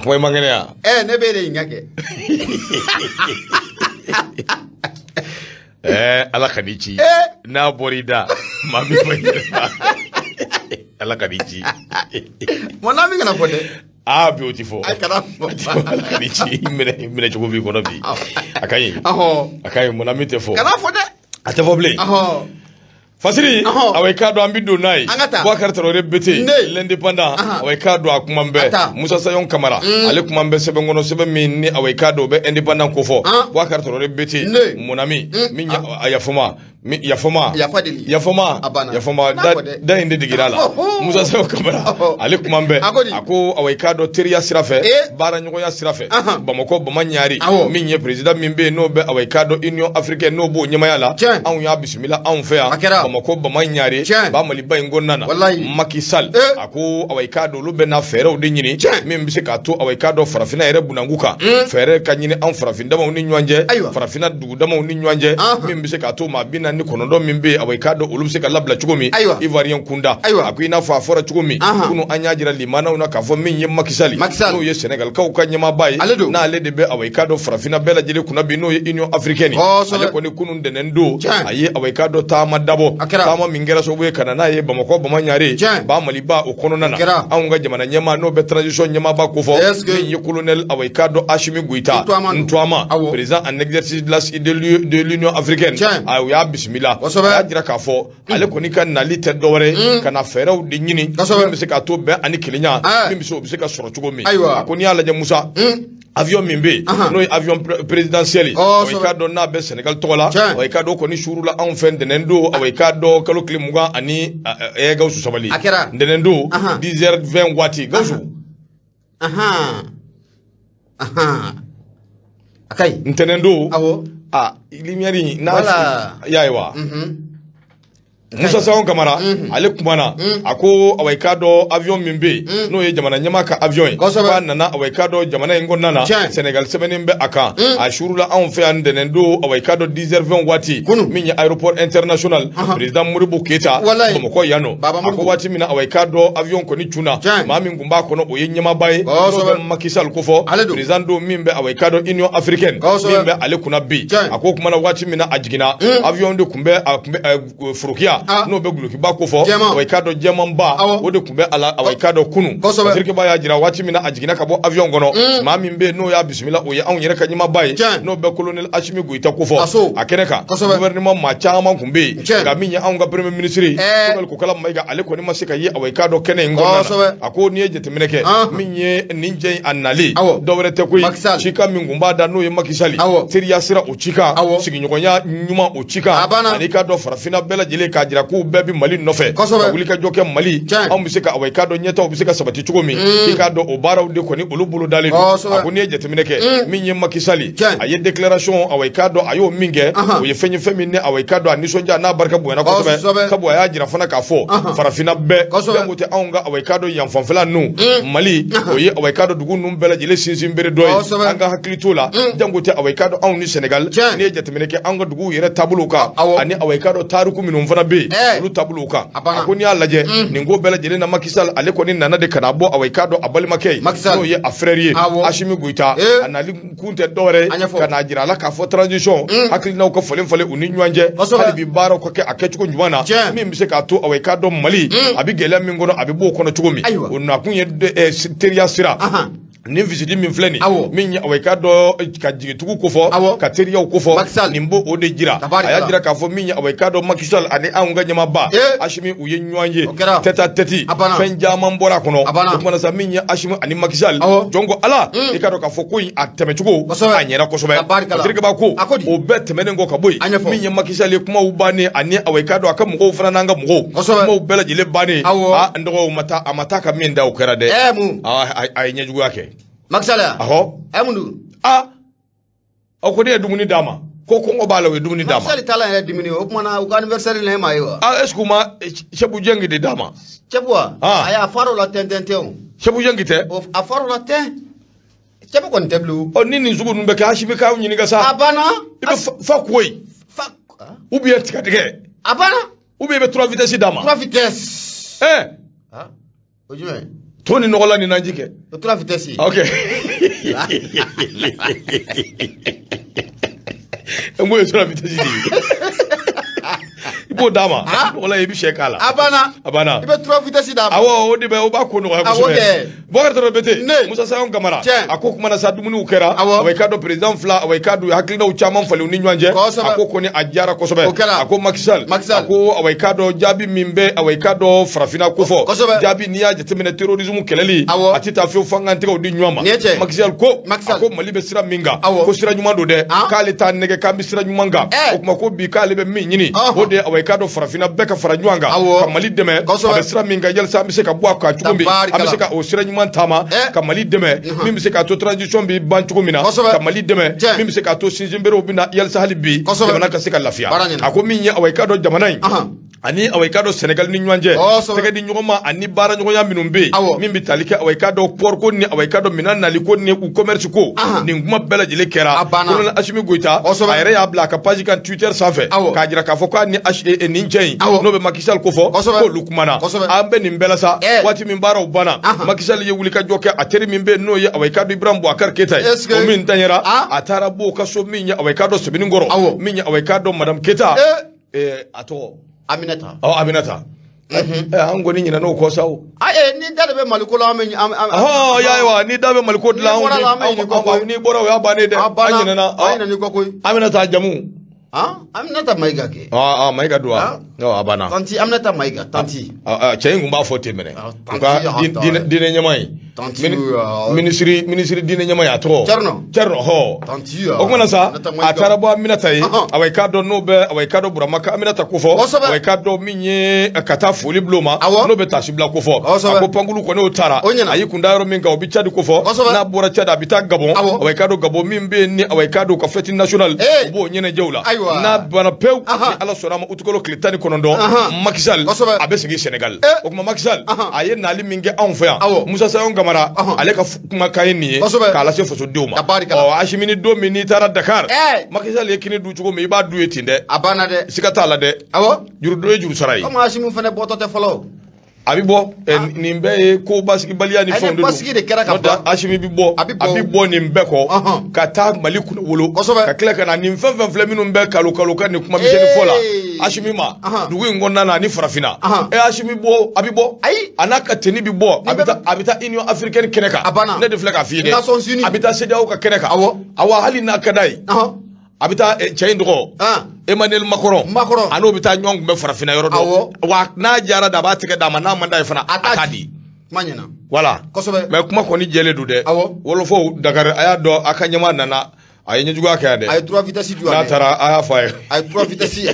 Kuma i man kɛnɛ yan. Ɛ, ne b'e de ɲininka kɛ. Ɛɛ, Ala kan'i ci. N'a bɔra i da, maa min ma yɛlɛma. Ala kan'i ci. Mon ami, kana fɔ dɛ. Aa, bi o ti fɔ. Ayi, kana fɔ. Ala kan'i ci. I minɛ cogo b'i kɔnɔ bi. A ka ɲi. A ka ɲi, mon ami tɛ fɔ. Kana fɔ dɛ. A tɛ fɔ bilen. Fasiri, awa, i k'a dɔn an bɛ don n'a ye. An ka taa. Boubacar Traoré Bete, Ne. l'indépendant, awa, i k'a dɔn a kuma A bɛɛ. taa. Musa Sayon Kamara, ale kuma bɛ sɛbɛn kɔnɔ, sɛbɛn min ni, awa, i k'a dɔn o bɛ indépendant kofɔ. Boubacar Traoré Bete, Ne. mon ami, min a yafama, min yafama. Yafa deli. Yafama, A banna. yafama, N'a da fɔ dɛ. da in de digira a la. Musa Sayon Kamara, ale kuma bɛɛ. A ko di? A ko, awa, i k'a dɔn teriya sira fɛ, baara ɲɔgɔnya sira fɛ, Bamakɔ Bama Ɲari, min ye président min bɛ yen n'o bɛ, awa, i k'a dɔn Union africaine, n'o b'o ɲɛmaaya la. Anw y'a bisimila anw fɛ yan. A kɛra. Bamakɔ Bama Ɲare, ba Maliba in kɔnɔna na. Walayi. Macky Sall, a ko, awa, i k'a dɔn olu bɛ na fɛɛrɛw de ɲini min bɛ se k'a to, awa, i k'a dɔn farafinna yɛrɛ bunanku kan, fɛɛrɛ ka ɲini anw farafin damaw ni ɲɔgɔn cɛ, farafinna dugu damaw ni ɲɔgɔn cɛ, min bɛ se k'a to maa 49 min bɛ yen, awa, i k'a dɔn olu bɛ se ka labila cogo min, Ivoirien kunda. A ko i n'a fɔ a fɔra cogo min kunun, an y'a jira limanaw na k'a fɔ min ye Macky Sall, Macky Sall. n'o ye Sénégalkaw ka ɲɛmaaba ye, Ale don. n'ale de bɛ, awa, i k'a dɔn farafinna bɛɛ lajɛlen kunna bi, n'o ye Union africaine ye. Ale kɔni kunun ntɛnɛn don, a ye, awa, i k'a dɔn taama dabɔ, A kɛra. taama min kɛra sababu ye ka na n'a ye Bamakɔ Bama Ɲare, ba Maliba o kɔnɔna na. A kɛra. Anw ka jamana ɲɛmaa n'o bɛ transition ɲɛmaaba kofɔ, Est-ce que min ye colonel, awa, i k'a dɔn Assimi Goïta, N Tuama don. Ntuama, président en exercice de l'Union africaine, a o y'a bisimila. A y'a jira k'a fɔ ale kɔni ka nali tɛ dɔwɛrɛ ye ka na fɛɛrɛw de ɲini min bɛ se k'a to bɛn ani kelenya min bɛ se o bɛ se ka sɔrɔ cogo min. A ko n'i y'a lajɛ, Musa, avion min bɛ yen n'o ye avion présidentiel ye, awa, i k'a dɔn n'a bɛ Sénégal tɔgɔ la, awa, i k'a dɔn o kɔni suurula anw fɛ ntɛnɛn don, awa, i k'a dɔn kalo tile 20 ani Gawusu sabali. A kɛra. Ntɛnɛn don, 10h20 waati, Gawusu. A ka ɲi. Ntɛnɛn don. Awɔ. A lumière in n'a y'a ye wa? Musa Sayon Kamara, ale kumana, a ko, awa, i k'a dɔn avion min bɛ yen n'o ye jamana ɲɛmaa ka avion ye, k'a nana, awa, i k'a dɔn jamana in kɔnɔna na, Sénégal sɛbɛnnen bɛ a kan, a suurula anw fɛ yan ntɛnɛn don, awa, i k'a dɔn 10h20 waati, min ye aéroport international président Modibo Keyita, Bamakɔ yan nɔ. Baba A ko Modibo. waati min na, awa, i k'a dɔn avion kɔni cunna, maa min tun b'a kɔnɔ, o ye ɲɛmaaba ye n'o bɛ Macky Sall kofɔ, Ale don. président don min bɛ, awa, i k'a dɔn Union africaine, min bɛ ale kunna bi. A ko o kumana waati min na a jiginna, avion de tun bɛ, a tun bɛ forokiya n'o bɛ gulokiba kofɔ, awa, i k'a dɔn jɛmanba, o de tun bɛ a la, awa, i k'a dɔn kunun. Fasirikeba y'a jira waati min na a jiginna ka bɔ avion kɔnɔ, maa min bɛ yen n'o y'a bisimila, o ye anw yɛrɛ ka ɲɛmaaba ye n'o bɛ colonel Assimi Goïta kofɔ. A kɛnɛ kan, gouvernement maa caman tun bɛ yen, nka min ye anw ka premier ministre ye, Choguel Kokala Maïga, ale kɔni ma se ka ye, awa, i k'a dɔn kɛnɛ in kɔnɔna na. A ko n'i ye jateminɛ kɛ, min ye nin jɛ in a nalen, dɔwɛrɛ tɛ koyi, cikan min tun b'a da n'o ye Macky Sall, teriya sira o cikan, sigiɲɔgɔnya ɲuman o cikan, A banna. ani k'a dɔn farafinna bɛɛ lajɛlen k'a jira k'u bɛɛ bɛ Mali nɔfɛ ka wuli ka jɔ kɛ Mali, anw bɛ se ka, awa, i k'a dɔn ɲɛtaaw bɛ se ka sabati cogo min, i k'a dɔn o baaraw de kɔni olu bolo dalen don. A ko n'i ye jateminɛ kɛ, min ye Macky Sall, a ye déclaration, awa, i k'a dɔn a y'o min kɛ, o ye fɛn ye, fɛn min ni, awa, i k'a dɔn a nisɔndiya n'a barika bonyana kosɛbɛ, sabu a y'a jira fana k'a fɔ farafinna bɛɛ, janko tɛ anw ka, awa, i k'a dɔn yan fanfɛla ninnu, Mali o ye, awa, i k'a dɔn dugu ninnu bɛɛ lajɛlen sinsin bere dɔ ye, an ka hakili t'o la, janko tɛ, awa, i k'a dɔn anw ni Sénégal, n'i ye jateminɛ kɛ an ka duguw yɛrɛ taabolow kan, ani, awa, i k'a dɔn tariku minnu fana bɛ yen, olu taabolow kan. A banna. A ko n'i y'a lajɛ nin ko bɛɛ lajɛlen na, Macky Sall ale kɔni nana de ka na bɔ, awa, i k'a dɔn a balimakɛ ye Macky Sall. n'o ye a frère ye, Assimi Goïta. A nali kun tɛ dɔwɛrɛ ye A ɲɛfɔ. ka n'a jira a la k'a fɔ transition hakilinaw ka falen falen u ni ɲɔgɔn cɛ, hali bi baaraw ka kɛ a kɛcogo ɲuman na, min bɛ se k'a to, awa, i k'a dɔn Mali a bɛ gɛlɛya min kɔnɔ, a bɛ bɔ o kɔnɔ cogo min. O nakun ye teriya sira nin visite min filɛ nin, min ye, awa, i k'a dɔn ka jigitugu kofɔ, ka teriyaw kofɔ, Macky Sall. nin b'o o de jira. Tabarikala. A y'a jira k'a fɔ min ye, awa, i k'a dɔn Macky Sall ani anw ka ɲɛmaaba Assimi, u ye ɲɔgɔn ye O kɛra. tête à tête, A banna. fɛn caman bɔra a kɔnɔ. A banna. O kumana sa, min ye Assimi ani Macky Sall, jɔn ko Ala, i k'a dɔn k'a fɔ ko in a tɛmɛcogo a ɲɛna kosɛbɛ. Tabarikala. Fasirikeba ko A ko di? o bɛɛ tɛmɛnen kɔ ka bɔ yen, A ɲɛfɔ. min ye Macky Sall ye, kumaw bannen, ani, awa, i k'a dɔn a ka mɔgɔw fana n'an ka mɔgɔw, kumaw bɛɛ lajɛlen bannen, a n dɔgɔw ma taa, a ma taa ka min da, o kɛra dɛ. Mun? A ye ɲɛjuguya kɛ. Macky Sall ya? Ahɔ. Mun dun? A aw ko ne ye dumuni d'a ma, ko kɔngɔ b'a la, o ye dumuni d'a Macky ma. Sall taala yɛrɛ dumuni, o kumana u ka anniversaire la, e m'a ye wa? Ah, est ce que u ma cebu jɛngi de d'a ma? Cebu wa? Ah. Ayi, a far'o la tɛntɛn tɛ o. Cebu jɛngi tɛ? O a far'o la tɛn. Cebu kɔni tɛ bilen o. Ɔ, ni nin sugu ninnu bɛ kɛ, Asimi k'aw ɲininka sa. A banna. I bɛ fa ko ye. Fa. Ah. Ou bien tigadigɛ. A banna. Ou bien i bɛ trois vitesses d'a ma. Trois vitesses. Ɛ. Ah. O jumɛn? To ni nɔgɔlan ni naji kɛ. O 3 vitesse. Ok, n ko ye 3 vitesse de ye. I b'o d'a ma, nɔgɔlan, i bɛ sɛ k'a la. A banna. A banna. I bɛ 3 vitesse d'a ma. Awɔ, o de bɛ, o b'a ko nɔgɔya Awɔ kosɛbɛ. Kɛ. Bɔkari Tarawele Bete. Ne. Musa Sayon Kamara. Tiɲɛ. A ko kuma na sa, dumuniw kɛra. Awɔ. Awa, i k'a dɔn président fila, awa, i k'a dɔn hakilinaw caman falen u ni ɲɔgɔn cɛ. Kosɛbɛ. A ko kɔni a diyara kosɛbɛ. O kɛra. A ko Macky Sall. Macky Sall. A ko, awa, i k'a dɔn jaabi min bɛ, awa, i k'a dɔn farafinna ko fɔ. Kosɛbɛ. Jaabi, n'i y'a jateminɛ, terrorisme kɛlɛli. Awɔ. A tɛ taa fiyewu f'an k'an tɛgɛw di ɲɔgɔn ma. Nin ye tiɲɛ. Macky Sall ko. Macky Sall. A ko Mali bɛ sira min kan. Awɔ. Ko sira ɲuman don dɛ. Han. K'ale t'a nɛgɛ k'an bɛ sira ɲuman kan. Ɛ. O tuma ko bi k'ale bɛ min ɲini. Ɔhɔn. O de ye, awa, i k'a dɔn farafinna bɛɛ ka fara ɲɔgɔn kan. Awɔ. Ka Mali dɛmɛ. Kosɛbɛ. A bɛ sira min kan yalisa an bɛ se ka bɔ a kan cogo min. An bɛ se ka o sira ɲuman taama. Ɛ. Ka Mali dɛmɛ min bɛ se k'a to transition bɛ ban cogo min na. Kosɛbɛ. Ka Mali dɛmɛ Tiɲɛ. min bɛ se k'a to sinsinberew bɛ na yalisa hali bi Kosɛbɛ. jamana ka se ka lafiya. Baara ɲɛna. A ko min ye, awa, i k'a dɔn jamana in ani, awa, i k'a dɔn Sénégal ni ɲɔgɔn cɛ, Kosɛbɛ. tɛgɛ di ɲɔgɔn ma ani baara ɲɔgɔnya minnu bɛ yen, Awɔ. min bɛ tali kɛ, awa, i k'a dɔn port ko ni, awa, i k'a dɔn minɛn nali ko ni u commerce ko, nin kuma bɛɛ lajɛlen kɛra. A banna. Colonel Assimi Goïta, Kosɛbɛ. a yɛrɛ y'a bila a ka page kan Twitter sanfɛ Awɔ. k'a jira k'a fɔ k'a ni nin cɛ in, Awɔ. n'o bɛ Macky Sall ko fɔ, Kosɛbɛ. k'olu kumana. Kosɛbɛ. An bɛ nin bɛɛ la sa, Ɛ. waati min baaraw banna, Macky Sall ye wulikajɔ kɛ, a teri min bɛ yen n'o ye, awa, i k'a dɔn Ibrahim Boubacar Keïta ye, Est-ce que- o min tanyara, Ah. a taara b'o ka so min ye, awa, i k'a dɔn Sebeninkɔrɔ, Awɔ. min ye, awa, i k'a dɔn madame Keïta, Eh. a tɔgɔ Aminata. Ɔ, Aminata. An kɔni ɲinɛn'o kɔ sa o. A ni da de bɛ Mali ko la, an bɛ an Ɔhɔn, y'a ye wa, ni da bɛ Mali ko dilan, N'i bɔra la, an bɛ ɲinɛ kɔ koyi. n'i bɔra, o y'a bannen dɛ. A An banna. ɲinɛna. An ɲinɛn'i kɔ koyi. Aminata jamu. Han, Aminata Mayiga kɛ. Aa, Mayiga don wa? Ah. Ɔ, a banna. Tanti Aminata Mayiga, tanti. Cɛ in kun b'a fɔ ten minɛ. Ah, U ka tanti, ah, diinɛ ɲɛmaa in. Tanti, ah. Minisiri diinɛ ɲɛmaa in, a tɔgɔ. Thierno. Thierno, hɔ. Tanti. O kumana sa, Aminata Mayiga. a taara bɔ Aminata ye, awa, i k'a dɔn n'o bɛ, awa, i k'a dɔn Burama ka Aminata kofɔ, awa, i k'a dɔn min ye ka taa foli bulon ma, Awɔ. n'o bɛ taasibila kofɔ. Kosɛbɛ. A ko pankulu kɔni o taara, O ɲɛna. a y'i kun da yɔrɔ min kan, o bɛ Tchad kofɔ. Kosɛbɛ. N'a bɔra Tchad, a bɛ taa Gabon. Awɔ. Awa, i k'a dɔn Gabon min bɛ yen ni, awa, i k'a dɔn u ka fête nationale, Eh. u b'o ɲɛnajɛw la. Ayiwa. N'a banna pewu, Ahan. ni Ala sɔnna a ma, utukalo tile 19, Ahan. Macky Sall Kosɛbɛ. a bɛ segin Sénégal. Eh. O tuma Macky Sall Ahan. a ye nali min kɛ anw fɛ yan, Awɔ. Musa Sayon Kamara, Ahan. ale ka kumakan ye nin ye Kosɛbɛ. k'a lase fasodenw ma. Tabarikala. Ɔ, Asimi, ni don min n'i taara Dakar, Eh. Macky Sall ye kini dun cogo min, i b'a dun ye ten dɛ. A banna dɛ. Siga t'a la dɛ. Awɔ. Juru dɔ ye juru sara ye. Komi Asimu fana bɔtɔ tɛ fɔlɔ o. A bɛ bɔ nin bɛɛ ye ko basigibaliya ni Ayi, fɛnw de don. basigi de kɛra ka N'o tɛ, ban. Asimi bɛ bɔ, A bɛ bɔ. a bɛ bɔ nin bɛɛ kɔ Ɔhɔn. ka taa Mali kunnawolo, Kosɛbɛ. ka tila ka na nin fɛn fɛn filɛ minnu bɛ kalo kalo ka nin kuma misɛnnin fɔ la Ee. Asimi ma Ahan. dugu in kɔnɔna na ani farafinna. Ahan. Asimi bɔ, a bɛ bɔ. Ayi. A n'a ka tenue bɛ bɔ, a Nin bɛ bɛɛ taa, a bɛ taa Union africaine kɛnɛ kan. A banna. Ne de filɛ k'a f'i ye dɛ. Nations Unies. A bɛ taa CEDEAO ka kɛnɛ kan. Awɔ. Awa, hali n'a ka d'a ye, a bɛ taa cɛ in tɔgɔ, Emmanuel Macron. Macron. A n'o bɛ taa ɲɔgɔn kunbɛ farafinna yɔrɔ dɔ. Awɔ. Wa n'a diyara da, a b'a tɛgɛ d'a ma, n'a man d'a ye fana, A a t'a t'a di. di. Kuma ɲɛna. Voilà. Kosɛbɛ. Mais kuma kɔni jɛlen don dɛ. Awɔ. Wɔlɔfɔw Dakar, a y'a dɔn a ka ɲɛmaa nana, a ye ɲɛjuguya kɛ yan A ye dɛ. 3 vitesse di yan N'a dɛ. taara, a y'a fɔ a ye. A ye 3 vitesse. A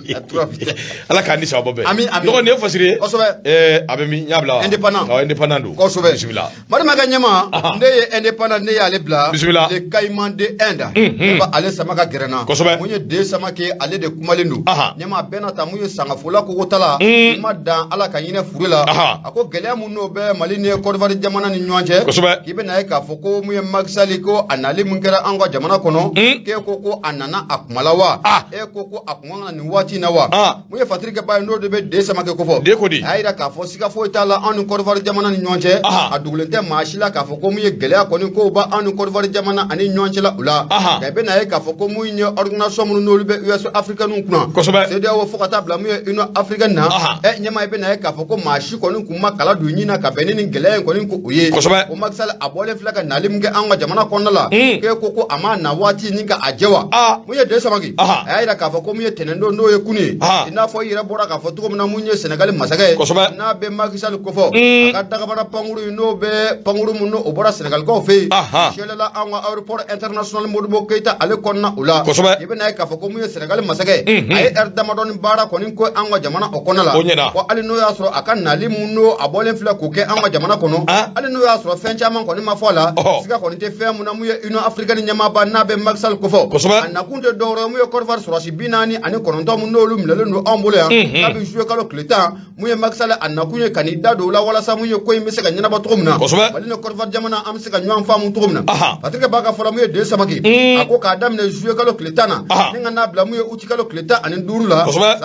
ye 3 vitesse. Ala k'an ni sababa bɛn. Ami, ami. Dɔgɔ, nin ye fasiri ye. Kosɛbɛ. A bɛ min? N y'a bila wa? Indépendant. Awɔ, indépendant don. Kosɛbɛ. Bisimila. Madama ka ɲɛma, Ahan. ne ye indépendant, ne y'ale bila. Bisimila. Le Caïman de Inde. Ne b'ale sama ka gɛrɛ n na. Kosɛbɛ. Mun ye den sama kɛ, ale de kumalen don. Ahan. Ɲɛma bɛɛ n'a ta, mun ye sangafola kogo ta la. Mm. I ma dan Ala ka ɲinɛ furu la. Ahan. A ko gɛlɛya mun n'o bɛ Mali ni Côte d'Ivoire jamana ni ɲɔgɔn cɛ. Kosɛbɛ. K'i bɛna ye k'a fɔ ko mun ye Macky Sall ko a nali mun kɛra an ka jamana kɔnɔ. Mm. K'e ko ko a nana a kuma la wa? Ah. E ko ko a kun kan ka na nin waati in na wa? Ah. Mun ye fatirikɛba ye, n'o de bɛ den sama kɛ ko fɔ. Den ko di? A y'a jira k'a fɔ siga foyi t'a la anw ni Côte d'Ivoire jamana ni ɲɔgɔn cɛ. Aha. A dogolen tɛ maa si la k'a fɔ ko mun ye gɛlɛya kɔni kow b'anw ni Côte d'Ivoire jamana ani ɲɔgɔn cɛ la o la. Aha. Nka i bɛna ye k'a fɔ ko mun ye organisation minnu n'olu bɛ US africaine kunna. Kosɛbɛ. CEDEAO fo ka taa bila mun ye Union africaine na. Aha. Ɲɛma, i bɛna ye k'a fɔ ko maa si kɔni kun ma kala don ɲin na ka bɛn ni nin gɛlɛya in kɔni ko o ye. Kosɛbɛ. Ko Macky Sall a bɔlen filɛ ka nali min kɛ an ka jamana kɔnɔna la. Mm. K'e ko ko a ma na waati ni ka a jɛ wa? Ah. Mun ye den Samake? Aha. A y'a jira k'a fɔ ko mun ye tɛnɛndon n'o ye kunu ye. Aha. I n'a fɔ i yɛrɛ bɔra k'a fɔ cogo min na, mun ye Senegali masakɛ ye. Kosɛbɛ. N'a bɛ Macky Sall kofɔ. Mm. A ka dagabana pankuru in n'o bɛ pankuru mun n'o bɔra Senegalikaw fɛ yen. Aha. Sɛlɛla an ka aéroport international Modibo Keïta ale kɔnɔna o la. Kosɛbɛ. I bɛna ye k'a fɔ ko mun ye Senegali masakɛ ye. Mhm. A ye heure damadɔni baara kɔni ko an ka jamana o kɔnɔ la. O ɲɛna. Ko hali n'o y'a sɔrɔ a ka nali mun n'o a bɔlen filɛ k'o kɛ an ka jamana kɔnɔ. Ah. Hali n'o y'a sɔrɔ fɛn caman kɔni ma fɔ a la. Ɔhɔ. Siga kɔni tɛ fɛn mun na, mun ye Union africaine ɲɛmaaba ɲɛmaaba n'a bɛ Macky Sall kofɔ. Kosɛbɛ. A nakun tɛ dɔwɛrɛ ye mun ye Côte d'Ivoire sɔrɔdasi 49 mun n'olu minɛlen don anw bolo yan. Kabi juillet kalo tile 10, mun ye Macky Sall a nakun ye ka n'i da don o la walasa mun ye ko in bɛ se ka ɲɛnabɔ cogo min na. Kosɛbɛ. Mali ni Côte d'Ivoire jamana an bɛ se ka ɲɔgɔn faamu cogo min na. Patrick Ba ka fɔ la, mun ye Den Samake. A ko k'a daminɛ juillet kalo tile 10 na. Ni ka n'a bila mun ye août kalo tile 15 la. Kosɛbɛ.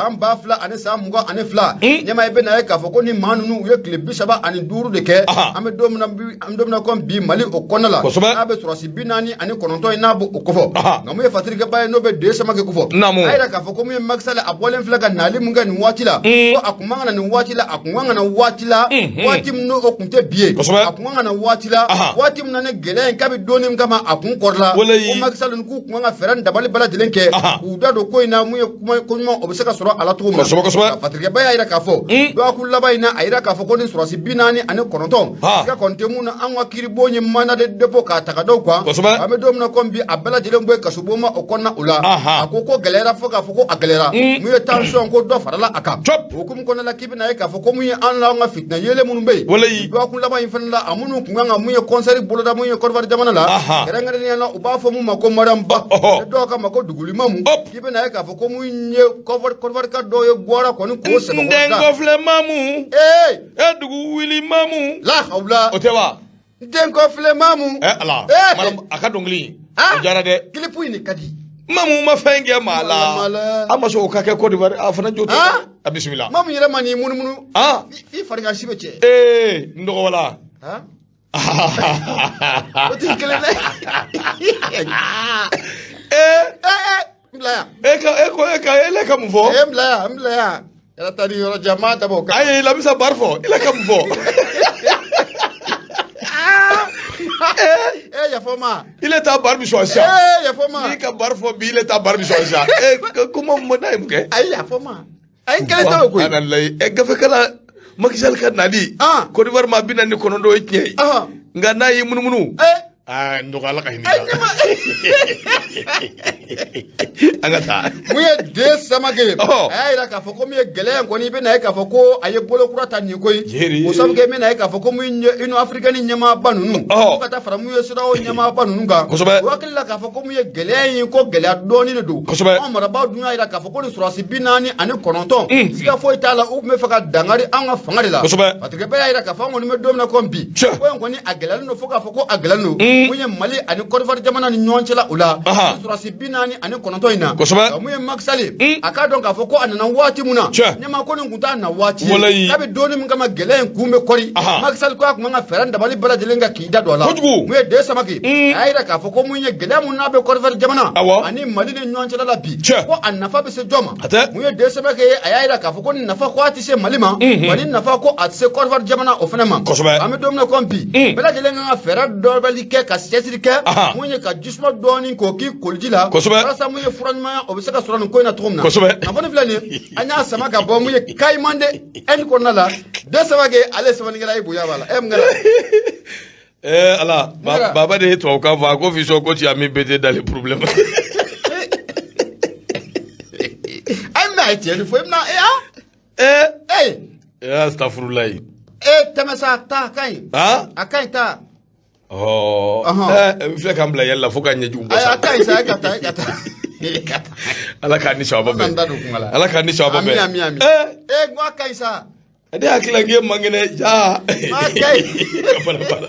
San 2022. Ɲɛmaa i bɛna ye k'a fɔ ko ni maa ninnu u ye tile 35 de kɛ. An bɛ don min na bi, an bɛ don min na komi bi Mali o kɔnɔna la. Kosɛbɛ. N'a bɛ sɔrɔdasi 49 in n'a b'o o kofɔ. Nka mun ye Patrick Ba ye n'o bɛ Den Samake kofɔ. Naamu. A yira k'a fɔ ko mun ye Macky Sall a bɔlen filɛ ka nali mun kɛ nin waati la. Ko a kun man ka na nin waati la, a kun man ka na waati la. Waati min n'o kun tɛ bi ye. Kosɛbɛ. A kun man ka na waati la. Waati min na ni gɛlɛya in kabi donni min kama a kun kɔrɔla. Walayi. Ko Macky Sall k'u kun kan ka fɛɛrɛ ni dabali bɛɛ lajɛlen kɛ. K'u da don ko in na mun ye kuma ko ɲuman o bɛ se ka sɔrɔ a la cogo min na. Kosɛbɛ, kosɛbɛ. Nka Patrick Ba y'a yira k'a fɔ. Dɔgɔkun laban in na a yira k'a fɔ ko ni sɔrɔdasi 49. Siga kɔni tɛ mun na an ka kiiribon ye mandat de dépôt k'a ta ka da u kan. Kosɛbɛ. An bɛ don min na komi bi a bɛɛ lajɛlen bɔ kasobon ma o kɔnɔna o la. A ko ko gɛlɛyara fo k'a fɔ ko a gɛlɛyara. Mun ye tension ko dɔ farala a kan. Cɔp. O hukumu kɔnɔna la k'i bɛna ye k'a fɔ ko mun ye an la an ka fitinɛ yeelen minnu bɛ yen. Walayi. Dɔgɔkun laban in fana la a minnu kun kan ka mun ye concert boloda mun ye Côte d'Ivoire jamana la. Kɛrɛnkɛrɛnnenya la u b'a fɔ mun ma ko Mariam Ba. Ni dɔw k'a ma ko Dugulimamu. K'i bɛna ye k'a fɔ ko mun ye Côte d'Ivoire ka dɔw ye guwara kɔni k'o sɛbɛkɔrɔ N den da. kɔfilɛ mamu. Ee. E dugu wuli mamu. La hawla. O tɛ wa? N den kɔfilɛ mamu. Ɛ Ala. Ee. Madame, a ka dɔnkili. Ah. O diyara dɛ. Clip in de ka di. Mamu ma fɛn kɛ maa la. Maa la. A ma sɔn o ka kɛ Côte d'Ivoire a fana jo tɛ. Ah. A bisimila. Mamu yɛrɛ ma n'i munumunu. Ah. F'i farigan si bɛ cɛ. Ee n dɔgɔ wala. Ah. O tɛ kelen dɛ. Ee. Ee n bila yan. E ka e ko e ka e le ka mun fɔ? Ee n bila yan, n bila yan. Yala taa ni yɔrɔ jan, n m'a dabɔ o kama. Ayi Lamisa bari fɔ, i le ka mun fɔ? Ee yafa n ma. I le ta bari bi sɔn sisan. Ee yafa n ma. N'i ka bari fɔ bi i le ta bari bi sɔn sisan. Ee kuma mun n'a ye mun kɛ? Ayi yafa n ma. Ayi n kelen tɛ o koyi. Subhanallahi. Ɛ gafe kala Macky Sall ka nali. Ah. Côte d'Ivoire maa 49 ye tiɲɛ ye. Nka n'a y'i munumunu. Ee. Aa n dɔgɔ Ala ka hinɛ Ayi ne ma. An ka taa. Mun ye Den Samake ye. Ɔhɔ. A y'a yira k'a fɔ ko min ye gɛlɛya in kɔni i bɛna ye k'a fɔ ko a ye bolo kura ta nin ko ye. Jeri. O sabu kɛ i bɛna ye k'a fɔ ko mun ye Union africaine ɲɛmaaba ninnu. Ɔhɔ. Fo ka taa fara mun ye CEDEAO ɲɛmaaba ninnu kan. Kosɛbɛ. U hakili la k'a fɔ ko mun ye gɛlɛya in ko gɛlɛya dɔɔni de don. Kosɛbɛ. Anw marabaaw dun y'a yira k'a fɔ ko nin sɔrɔdasi 49. Siga foyi t'a la u tun bɛ fɛ ka dankari an ka fanga de la. Kosɛbɛ. Parce que bɛɛ y'a yira k'a fɔ an kɔni bɛ don min na komi bi. Tiɲɛ. Ko in kɔni a gɛlɛyalen don fo k'a fɔ ko a gɛlɛyalen don. Mun ye Mali ani Côte d'Ivoire jamana ni ɲɔgɔn cɛla o la. Sɔrɔdasi 49 in na. Kosɛbɛ. Nka mun ye Macky Sall ye. A k'a dɔn k'a fɔ ko a nana waati mun na. Tiɲɛ. Ɲɛmaa ko nin tun t'a na waati ye. Walayi. Kabi donni min kama gɛlɛya in kun bɛ kɔri. Macky Sall ko a kun kan ka fɛɛrɛ ni dabali bɛɛ lajɛlen kɛ k'i da don a la. Kojugu. Mun ye Den Samake. A y'a yira k'a fɔ ko mun ye gɛlɛya mun n'a bɛ Côte d'Ivoire jamana. Awɔ. Ani Mali ni ɲɔgɔn cɛla la bi. Tiɲɛ. Ko a nafa bɛ se jɔn ma. A tɛ. Mun ye Den Samake ye a y'a yira k'a fɔ ko nin nafa ko a tɛ se Mali ma. Wa ni nafa ko a tɛ se Côte d'Ivoire jamana o fana ma. Kosɛbɛ. An bɛ don min na komi bi. Bɛɛ lajɛlen kan ka fɛɛrɛ dɔbali kɛ ka cɛsiri kɛ. Mun ye ka jisuma dɔɔni k'o k'i koliji la. Kosɛbɛ. Walasa mun ye fura ɲumanya o bɛ se ka sɔrɔ nin ko in na cogo min na. Kosɛbɛ. Kunnafoni filɛ nin ye an y'a sama ka bɔ mun ye Kayimande N kɔnɔna la. Den Samake ale ye sɛbɛnnikɛla ye bonya b'a la. Mun kɛra? Eh Ala, Mun kɛra? baba de ye tubabukan fɔ a ko fisɔn ko tu as mis BT dans les problèmes. Ayi mais a ye tiɲɛ de fɔ i bɛna ee ah. Eh. Ee. Eh astafurulayi. Ee tɛmɛ sa taa a ka ɲi. Han? A ka ɲi taa. Ɔ. Ɔhɔn. Eh n filɛ k'an bila yɛlɛ la fo ka ɲɛjugu bɔ Ayi sa. a ka ɲi sa e ka taa e ka taa. E ka taa. Ala k'an ni sababa An b'an bɛn. da don kuma la. Ala k'an ni sababa bɛn. Ami ami ami. Eh. Ee n ko a ka ɲi sa. Ne hakili la k'i ye man kɛnɛ ja. A ka ɲi. Ka bana banna.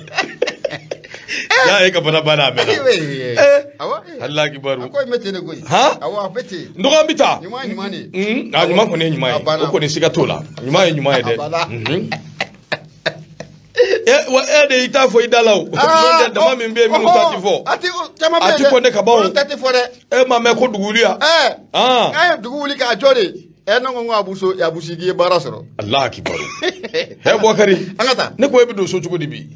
Ja e ka bana banna a mɛnna. Ee. Eh. Awɔ. Ala kibaru. A ko in bɛ ten de koyi. Han? Awɔ a bɛ ten. N dɔgɔ an bɛ taa. Ɲuman ye ɲuman de ye. A ɲuman kɔni ye ɲuman A ye. banna. O kɔni siga t'o la. Ɲuman ye ɲuman ye dɛ. A banna. Wa e de y'i ta fɔ i da la o. N'o tɛ dama min bɛ yen minnu ta ti fɔ. A ti caman bɛ A yen ti dɛ. fɔ ne ka ban o. Olu ta ti fɔ dɛ. E ma mɛn ko dugu wuli ya. Ɛɛ. Ah. K'a ye dugu wuli k'a jɔ de. Ɛ ne ko n ko Abuso Abusi k'i ye baara sɔrɔ. Ala kibaru. Hɛ Bubakari. An ka taa. Ne ko e bɛ don so cogo di bi?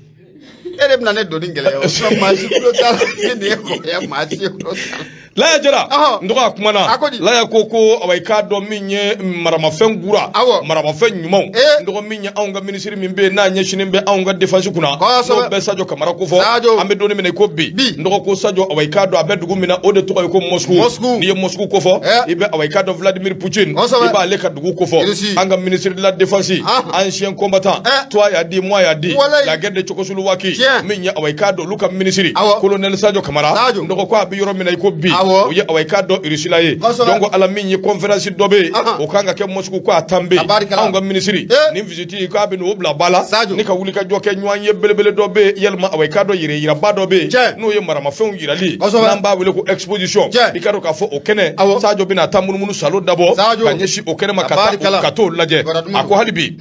E de bɛna ne doni gɛlɛya o. Sinon maa si tulo t'a la. Ne nin ye kɔrɔya maa si tulo t'a la. Laya Jara, Ɔhɔ. n dɔgɔ, a kumana. A ko di? Laya ko awa, i k'a dɔn min ye maramafɛn kura, maramafɛn ɲumanw, n dɔgɔ, min ye anw ka minisiri min bɛ yen n'a ɲɛsinnen bɛ anw ka défense kunna, n'o bɛ Sadio Kamara ko fɔ. Sadio. An bɛ don min na i ko bi, Bi. n dɔgɔ, ko Sadio, awa, i k'a dɔn a bɛ dugu min na, o de tɔgɔ ye ko Moscou. Moscou. N'i ye Moscou ko fɔ, i bɛ, awa, i k'a dɔn Vladimir Poutine, i b'ale ka dugu ko fɔ. Russie. An ka ministre de la défense, ancien combattant, toi y'a dit, moi y'a dit, la guerre de Tchécoslovaquie, min ye, awa, i k'a dɔn olu ka ministre, colonel Sadio Kamara, Sadio. n dɔgɔ, ko a bɛ yɔrɔ min na i ko bi, o ye, awa, i k'a dɔn Russie la ye. Donc ala, min ye conférence dɔ bɛ yen, o kan ka kɛ Moscou, ko a tan bɛ yen. Tabarikala. Anw ka ministre, nin visite, k'a bɛ n'o bila ba la Sadio. ni ka wuli ka jɔ kɛ. Ɲɔgɔn ye belebele dɔ bɛ yen, yalima, awa, i k'a dɔn yɛrɛ yiraba dɔ bɛ yen, n'o ye maramafɛnw yirali, n'an b'a wele ko exposition. I k'a dɔn k'a fɔ o kɛnɛ, Sadio bɛna taa munumunu salo dabɔ Sadio. ka ɲɛsin o kɛnɛ ma, ka taa Tabarikala. ka t'o lajɛ. Kibaruya duman. A ko hali bi,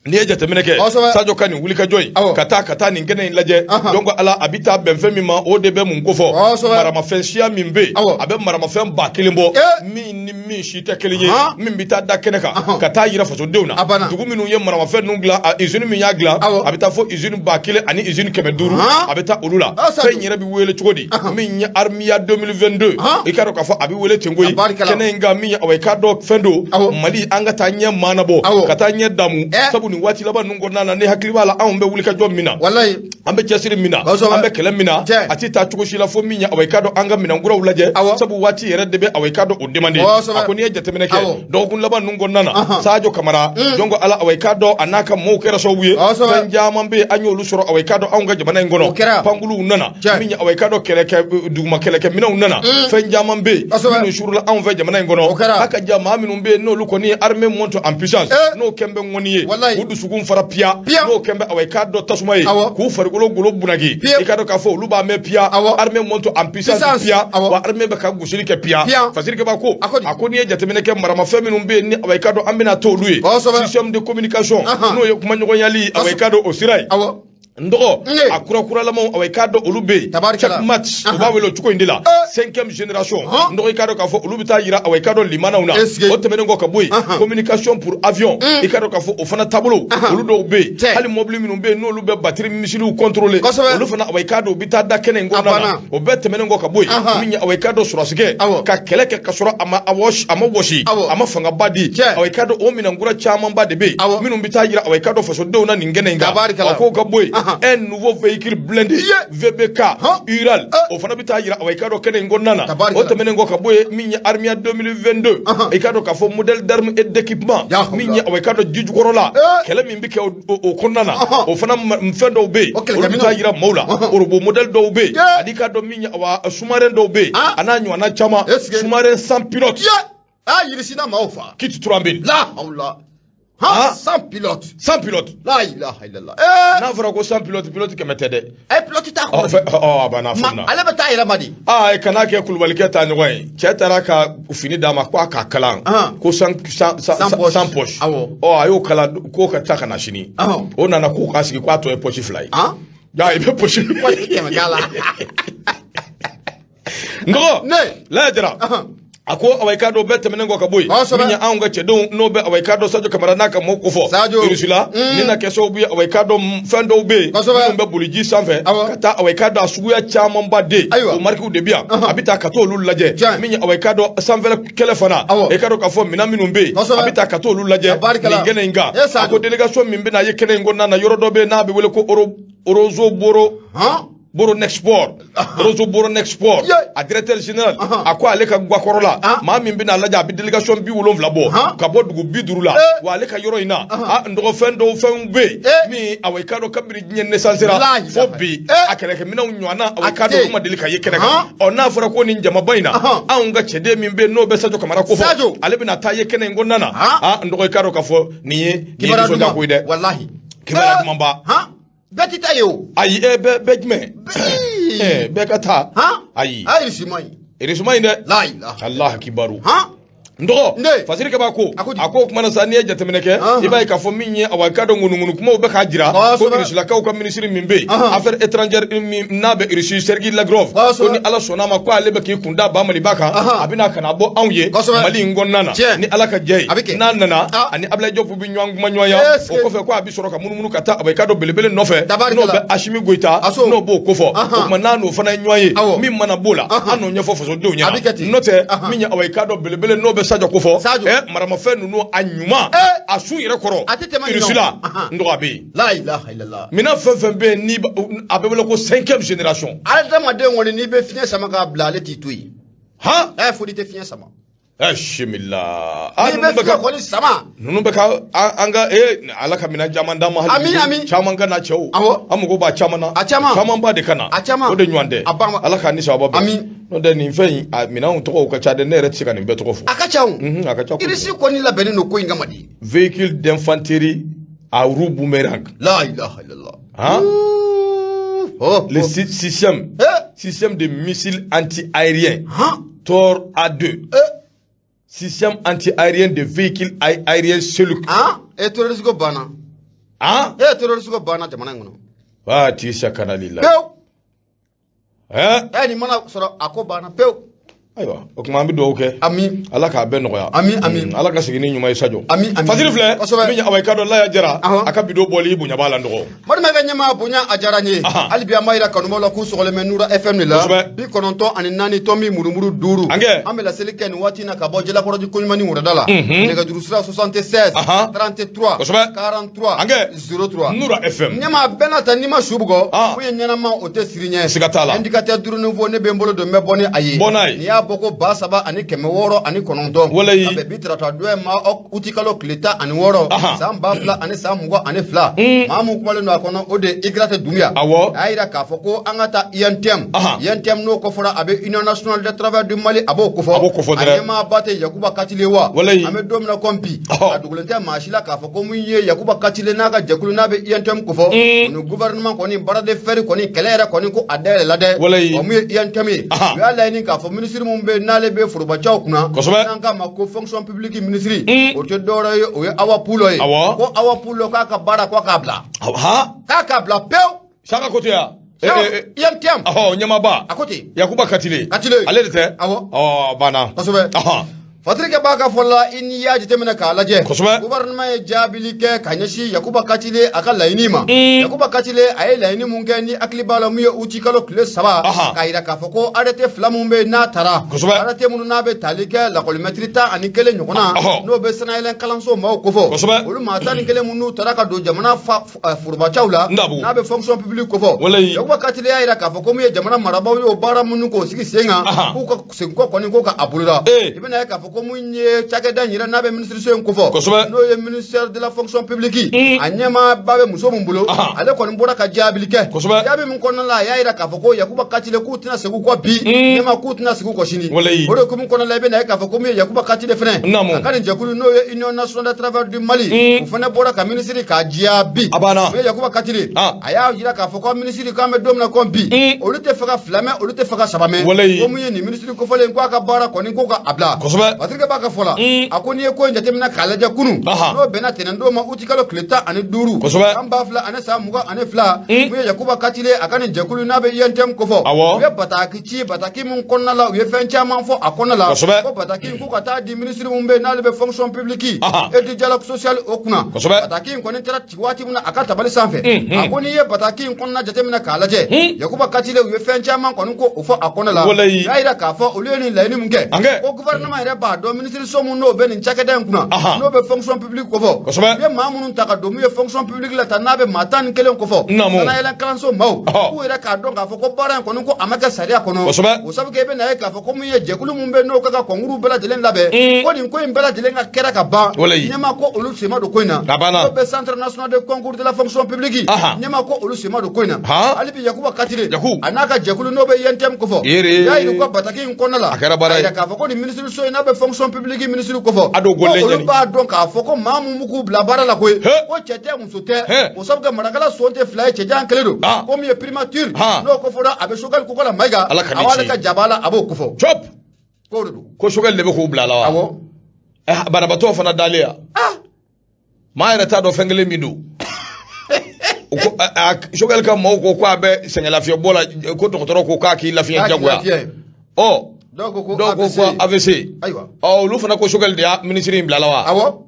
n'i ye jateminɛ kɛ, Sadio ka nin wulikajɔ in, ka taa nin kɛnɛ in lajɛ, donc ala, a bɛ taa bɛn fɛn min ma, o de bɛ mun kofɔ? Maramafɛn siya min bɛ yen, a bɛ maramafɛn 1000 bɔ, min ni min si tɛ kelen ye, min bɛ taa da kɛnɛ kan ka taa yira fasodenw na. A banna. Dugu minnu ye maramafɛn ninnu dilan, a usine min y'a dilan, a bɛ taa fo usine 1000 ani usine 500, a bɛ taa olu la. Ah, Sadio. Fɛn in yɛrɛ bɛ wele cogo di? Min ye Armia 2022, i k'a dɔn k'a fɔ a bɛ wele ten koyi. Tabarikala. Kɛnɛ in kan, min ye, awa, i k'a dɔn fɛn don, Mali, an ka taa ɲɛ maanabɔ, ka taa ɲɛ damu, sabu nin waati laban ninnu kɔnɔna na, ne hakili b'a la, anw bɛ wulikajɔ min na, an bɛ cɛsiri min na, an bɛ kɛlɛ min na, a tɛ taa cogo si la fo min ye, awa, i k'a dɔn an ka minɛn kuraw lajɛ, sabu waati yɛrɛ de bɛ, awa, i k'a dɔn o demande. A ko n'i ye jateminɛ kɛ dɔgɔkun laban ninnu kɔnɔna na, Sadio Kamara, donc ala, awa, i k'a dɔn a n'a ka maaw kɛra sababu ye, fɛn caman bɛ yen, an y'olu sɔrɔ, awa, i k'a dɔn anw ka jamana in O kɔnɔ. kɛra. Pankuluw nana, min ye, awa, i k'a dɔn kɛlɛkɛ duguma kɛlɛkɛminɛnw nana, fɛn caman bɛ yen minnu surula anw fɛ jamana in kɔnɔ. O kɛra. A ka ja maa minnu bɛ yen, n'olu kɔni ye armée monte en puissance, n'o kɛn bɛ ŋɔni ye, k'u dusukun fara piya, Piya. n'o kɛn bɛ, awa, i k'a dɔn tasuma ye, k'u farikolo golo bunaki, Piye. i k'a dɔn k'a fɔ olu b'a mɛn piya, armée monte en puissance, Puissance. piya, Awɔ. wa armée bɛ ka gosili kɛ piya. Piya. Fasirikɛba ko, A ko di? a ko n'i ye jateminɛ kɛ, maramafɛn minnu bɛ yen ni, awa, i k'a dɔn an bɛna t'olu ye, système de communication, n'o ye kumaɲɔgɔnyali, awa, i k'a dɔn o sira ye, n dɔgɔ, a kurakuralamaw, awa, i k'a dɔn olu bɛ yen. Tabarikala. Checkmate, u b'a wele o cogo in de la, cinquième génération, n dɔgɔ, i k'a dɔn k'a fɔ olu bɛ taa yira, awa, i k'a dɔn limanaw na. O tɛmɛnen kɔ ka bɔ yen, communication pour avion, i k'a dɔn k'a fɔ o fana taabolo, olu dɔw bɛ yen. Hali mobili minnu bɛ yen, n'olu bɛ batterie missilew contrôler, olu fana, awa, i k'a dɔn u bɛ taa da kɛnɛ in A kɔnɔna na. banna. O bɛɛ tɛmɛnen kɔ ka bɔ yen, min ye, awa, i k'a dɔn sɔrɔsikɛ ka kɛlɛ kɛ ka sɔrɔ a ma a wɔsi, a ma wɔsi, a ma fangaba di, awa, i k'a dɔn o minɛnkura camanba de bɛ yen minnu bɛ taa yira, awa, i k'a dɔn fasodenw na nin kɛnɛ in kan. Tabarikala. A k'o ka bɔ yen, un nouveau véhicule blindé VBK Ural, o fana bɛ taa yira, awa, i k'a dɔn kɛnɛ in kɔnɔna na. Tabarikala. O tɛmɛnen kɔ ka bɔ yen, min ye Armia 2022, i k'a dɔn k'a fɔ modèle d'arme et d'équipement, Ya min ye, awa, i k'a dɔn ji jukɔrɔla kɛlɛ min bɛ kɛ o kɔnɔna na, o fana fɛn dɔw bɛ yen, O olu bɛ taa kɛlɛkɛminɛnw. yira maaw la. Robot modèle dɔw bɛ yen, ani k'a dɔn min ye, awa, sous-marin dɔw bɛ yen, a n'a ɲɔgɔnna caman, Est-ce que- sous-marin sans pilote, Ye. Ah, Irisina maaw fa. Kit 3000. La hawla. Han, sans pilote. Sans pilote. La ilaha illallah. N'a fɔra ko sans pilote, pilote 100 tɛ dɛ. Eh, pilote t'a Ɔ kɔnɔ. fɛ ɔ, a banna. Ma, Faamu na. ale bɛ taa yɛrɛ ma de. Aa, kana kɛ kulubalikɛ ta ɲɔgɔn ye. Cɛ taara ka fini d'a ma ko a k'a kalan, ko sans sans sans Sans poche. Sans poche. Ɔ, a y'o kalan k'o ka taa ka na sini. O nana k'o k'a sigi, k'a tɔ ye poche 2 ye. Ya, i bɛ poche Poche 100 k'a la. N dɔgɔ, Ne. Laya Jara, a ko, awa, i k'a dɔn bɛɛ tɛmɛnen kɔ ka bɔ yen, min ye anw ka cɛdenw, n'o bɛ, awa, i k'a dɔn Sadio Kamara n'a ka maaw kofɔ Sadio. Irisi la, ni na kɛ sababu ye, awa, i k'a dɔn fɛn dɔw bɛ yen minnu bɛ boli ji sanfɛ ka taa, awa, i k'a dɔn a suguya camanba de, o marikiw de bɛ yan, a bɛ taa ka t'olu lajɛ. Min ye, awa, i k'a dɔn sanfɛla kɛlɛ fana, i k'a dɔn k'a fɔ minɛn minnu bɛ yen, a bɛ taa ka t'olu lajɛ Tabarikala. nin kɛnɛ in kan. Eh, Sadio. A ko délégation min bɛna ye kɛnɛ in kɔnɔna na, yɔrɔ dɔ bɛ yen n'a bɛ wele ko Orozo Boro Boronexport, Rosoboronexport, a directeur général, a ko ale ka gakɔrɔ la, maa min bɛna lajɛ, a bɛ délégation 70 bɔ ka bɔ dugu 50 la. Wa ale ka yɔrɔ in na, a n dɔgɔ, fɛn dɔw fɛnw bɛ yen min, awa, i k'a dɔn kabini diɲɛ naissance la La ilaha. fo bi, a kɛlɛkɛminɛnw ɲɔgɔnna, awa, i k'a A dɔn tɛ olu ma deli ka ye kɛnɛ kan. Ɔ, n'a fɔra ko nin jamaba in na, anw ka cɛden min bɛ yen, n'o bɛ Sadio Kamara ko fɔ, Sadio. ale bɛna taa ye kɛnɛ in kɔnɔna na. A n dɔgɔ, i k'a dɔn k'a fɔ nin ye Kibaruya nisɔndiya duman. ko ye dɛ. Wallahi. Kibaruya duman ba. Bɛɛ ti taa ye o. Ayi, bɛɛ bɛɛ jumɛn? Bɛɛ. Bɛɛ ka taa. Ayi. Ah, Irisi ma ɲi. Irisi ma ɲi dɛ. La ilaha. Allah kibaru. N dɔgɔ Fasiri Kaba ko a ko o kuma na sa, n'i ye jateminɛ kɛ, i b'a ye k'a fɔ min ye, awa, i k'a dɔn ŋunuŋunu kumaw bɛ k'a jira ko Irusilakaw ka minisiri min bɛ yen, affaires étrangères min n'a bɛ Irisi, Sergei Lavrov, ko ni Ala sɔnna a ma, ko ale bɛ k'i kun da ba Maliba kan, a bɛna ka na bɔ anw ye Mali in kɔnɔna na ni Ala ka jɛ ye. N'a nana, ani Ablaye Diop bɛ ɲɔgɔn kuma ɲɔgɔnya. O kɔfɛ, ko a bɛ sɔrɔ ka munumunu ka taa, a i k'a dɔn belebele nɔfɛ, n'o bɛ Asimi Goyita, n'o b'o kofɔ. O tuma n'a n'o fana ye ɲɔgɔn ye, min mana b'o la, an n'o ɲɛfɔ fasodenw ɲɛna. N'o tɛ, min ye, awa, i k'a dɔn belebele n'o bɛ Sajo kofɔ, maramafɛn ninnu a ɲuman a sun yɛrɛ kɔrɔ Irisila, n dɔgɔ, a bɛ yen. Minɛn fɛn fɛn bɛ yen ni a bɛ wele ko cinquième génération. Adamaden kɔni, n'i bɛ fiɲɛ sama k'a bila, ale t'i to yen. Han. Fo n'i tɛ fiɲɛ sama. Simila. N'i bɛ fiɲɛ kɔni sama. Ninnu bɛ ka an ka Ala ka minɛn caman d'an ma hali. Ami, ami. Caman ka na, cɛw. Awɔ. An mago b'a caman na. A caman. Caman ba de ka na. A caman. O de ɲɔgɔn tɛ. A ban. Ala k'a ni sababa bɛn. Ami. N'o tɛ, nin fɛn in, a minɛnw tɔgɔw ka ca dɛ, ne yɛrɛ tɛ se ka nin bɛɛ tɔgɔ fɔ. A ka ca o. A ka ca. Irisi kɔni labɛnnen don ko in kama de. Véhicule d'infanterie à roue boomerang. La ilaha illallah. Hein? Oh, Le système, système de missiles anti-aériens. Hein? Tor A2. Système anti-aérien de véhicules aériens Seluk. Hein? E terroriste ko banna. Hein? E terroriste ko banna jamana in kɔnɔ. Ah, tigi sakanali la. Pewu. Hein? E nin mana sɔrɔ, a ko banna pewu. Ayiwa, o tuma an bɛ dugawu kɛ. Ami. Ala k'a bɛɛ nɔgɔya. Ami, ami. Ala ka segin ni ɲuman ye, Sajo. Ami, ami. Fasiri filɛ. Kosɛbɛ. Min ye, awa, i k'a dɔn Laya Jara. Ahɔ. A ka bidon bɔli, i bonya b'a la, n dɔgɔ. Madima ka ɲɛmaa, bonya a diyara n ye. Hali bi an b'a yira kanubaw la k'u sɔgɔlen bɛ Nura FM de la. 94.5. An kɛ. An bɛ laseli kɛ nin waati in na ka bɔ Jalakɔrɔji koɲuman ni wurada la. Nɛgɛjuru sira 76 33 43 An kɛ. 03. Nura FM. Ɲɛmaa bɛɛ n'a ta, n'i ma su bugɔ. Ah. Mun ye ɲɛnama, o tɛ siri ɲɛ. Siga t'a la. Indicateur duuru niveau, ne bɛ n bolo don, n bɛ bɔ ni a ye. Bɔ n'a ye. N'i y'a bɔ ko 3609. Walayi. A bɛ bi tarata don ma, uti kalo tile 16. San 2022. Maa mun kumalen don a kɔnɔ, o de ye Igrate Dunbiya. A y'a yira k'a fɔ ko an ka taa UNTM. UNTM n'o kofɔra, a bɛ Union nationale des travailleurs du Mali, a b'o kofɔ. A b'o kofɔ A dɛrɛ. ɲɛmaaba tɛ Yakuba Katile wa? Walayi. An bɛ don min na komi bi. A dogolen tɛ maa si la k'a fɔ ko mun ye Yakuba Katile n'a ka jɛkulu n'a bɛ UNTM kofɔ. U ni gouvernement kɔni bras de fer kɔni, kɛlɛ yɛrɛ kɔni, ko a dayɛlɛla dɛ. Walayi. Wa mun ye UNTM ye? U y'a laɲini k'a fɔ minisiri mun bɛ yen n'ale bɛ forobacaw kunna. N'an k'a ma ko fonction publique minisiri. O tɛ dɔwɛrɛ ye, o ye Awa Pulo ye. Ko Awa Pulo k'a ka baara, ko k'a bila. K'a k'a bila pewu. Saka ko to yan. UNTM. Ɔhɔ, ɲɛmaaba. A ko ten. Yakuba Katile. Katile. Ale de tɛ? Awɔ. Ɔ, banna. Kosɛbɛ. Patrick b'a ka fɔ la, i n'i y'a jateminɛ k'a lajɛ. Gouvernement ye jaabili kɛ ka ɲɛsin Yakuba Katile a ka laɲini ma. Yakuba Katile a ye laɲini mun kɛ, ni hakili b'a la, mun ye uti kalo tile 3. K'a yira k'a fɔ ko arrêté fila mun bɛ yen n'a tara. Arrêté minnu n'a bɛ tali kɛ lakɔlimɛtiri 11 ɲɔgɔnna. N'o bɛ sanayɛlɛn kalanso maaw kofɔ. Olu maa 11 minnu tara ka don jamana fa forobacaw la. N'a bɛ fonction publique kofɔ. Yakuba Katile y'a yira k'a fɔ ko mun ye jamana marabaaw ye, o baara minnu k'o sigi sen kan. K'u ka segin kɔ kɔni, ko ka a boloda. I bɛna ye k'a fɔ ko mun ye cakɛda in yɛrɛ n'a bɛ minisiriso in kofɔ. N'o ye ministère de la fonction publique. A ɲɛmaaba bɛ muso min bolo. Ale kɔni bɔra ka jaabili kɛ. Jaabi min kɔnɔna la, a y'a yira k'a fɔ ko Yakuba Katile k'u tɛna segin u kɔ bi. Ɲɛmaa k'u tɛna segin u kɔ sini. Walayi. O de hukumu kɔnɔna la, i bɛna ye k'a fɔ ko mun ye Yakuba Katile fɛnɛ. Naamu. A ka nin jɛkulu n'o ye Union nationale des travailleurs du Mali. O fɛnɛ bɔra ka minisiri k'a jaabi. A banna. O ye Yakuba Katile. A y'a yira k'a fɔ ko minisiri, k'an bɛ don min na komi bi. Olu tɛ fɛ ka fila mɛn, olu tɛ fɛ ka saba mɛn. Walayi. Ko mun ye nin minisiri kofɔlen, ko a ka baara kɔni, ko ka a bila. Patrick b'a ka fɔ la. A ko n'i ye ko in jateminɛ k'a lajɛ kunun. N'o bɛnna tɛnɛndon ma, uti kalo tile 15. San 2022. Mun ye Yakuba Katile a ka nin jɛkulu n'a bɛ UNTM kofɔ. U ye bataki ci, bataki min kɔnɔna la, u ye fɛn caman fɔ a kɔnɔna la. Ko bataki in, ko ka taa di minisiri mun bɛ yen n'ale bɛ fonction publique. Et du dialogue social o kunna. Bataki in kɔni taara ci waati min na a ka tabali sanfɛ. A ko n'i ye bataki in kɔnɔna jateminɛ k'a lajɛ. Yakuba Katile, u ye fɛn caman kɔni ko o fɔ a kɔnɔ la. Walayi. U y'a yira k'a fɔ olu ye nin laɲini mun kɛ. Ko gouvernement yɛrɛ b'a dɔn minisiriso mun n'o bɛ nin cakɛda in kunna. N'o bɛ fonction publique kofɔ. U ye maa minnu ta ka don mun ye fonction publique la ta, n'a bɛ maa 11 kofɔ. Sanayɛlɛn kalanso maaw. K'u yɛrɛ k'a dɔn k'a fɔ ko baara in kɔni, ko a ma kɛ sariya kɔnɔ. O sabu kɛ, i bɛna ye k'a fɔ ko mun ye jɛkulu mun bɛ n'o ka ka concours bɛɛ lajɛlen labɛn. Ko nin ko in bɛɛ lajɛlen ka kɛra ka ban. Walayi. Ɲɛmaa ko olu sen ma don ko in na. A banna. N'o bɛ centre national de concours de la fonction publique. Ɲɛmaa ko olu sen ma don ko in na. Hali bi Yakuba Katile. Yaku. A n'a ka jɛkulu n'o bɛ UNTM kofɔ. Yere. U y'a yira u ka bataki in kɔnɔna la. A kɛra baara ye. A yira k'a fɔ ko nin minisiriso in n'a bɛ fonction publique minisiri kofɔ. A don golen Ko olu ɲani. b'a dɔn k'a fɔ ko maa mun b'u k'u bila baara la koyi. Ko cɛ tɛ, muso tɛ. O sabu kɛ marakala son tɛ fila ye, cɛjan kelen don. Ko min ye primature. N'o kofɔra, a bɛ Choguel Kokalla Maïga. Ala ka A b'ale ka jaba la, a b'o kofɔ. Cop. K'o de don. Ko Choguel de bɛ k'u bila la wa? Awɔ. Banabaatɔ fana dalen yan, maa yɛrɛ t'a dɔn fɛn kelen min don. Choguel ka maaw ko k'a bɛ sɛgɛnlafiɲɛbɔ la, ko dɔgɔtɔrɔ ko k'a k'i lafiɲɛ jagoya. Ɔ, dɔw ko dɔw ko ko AVC. Ɔ, olu fana ko Choguel de y'a minisiri in bila la wa? Awɔ,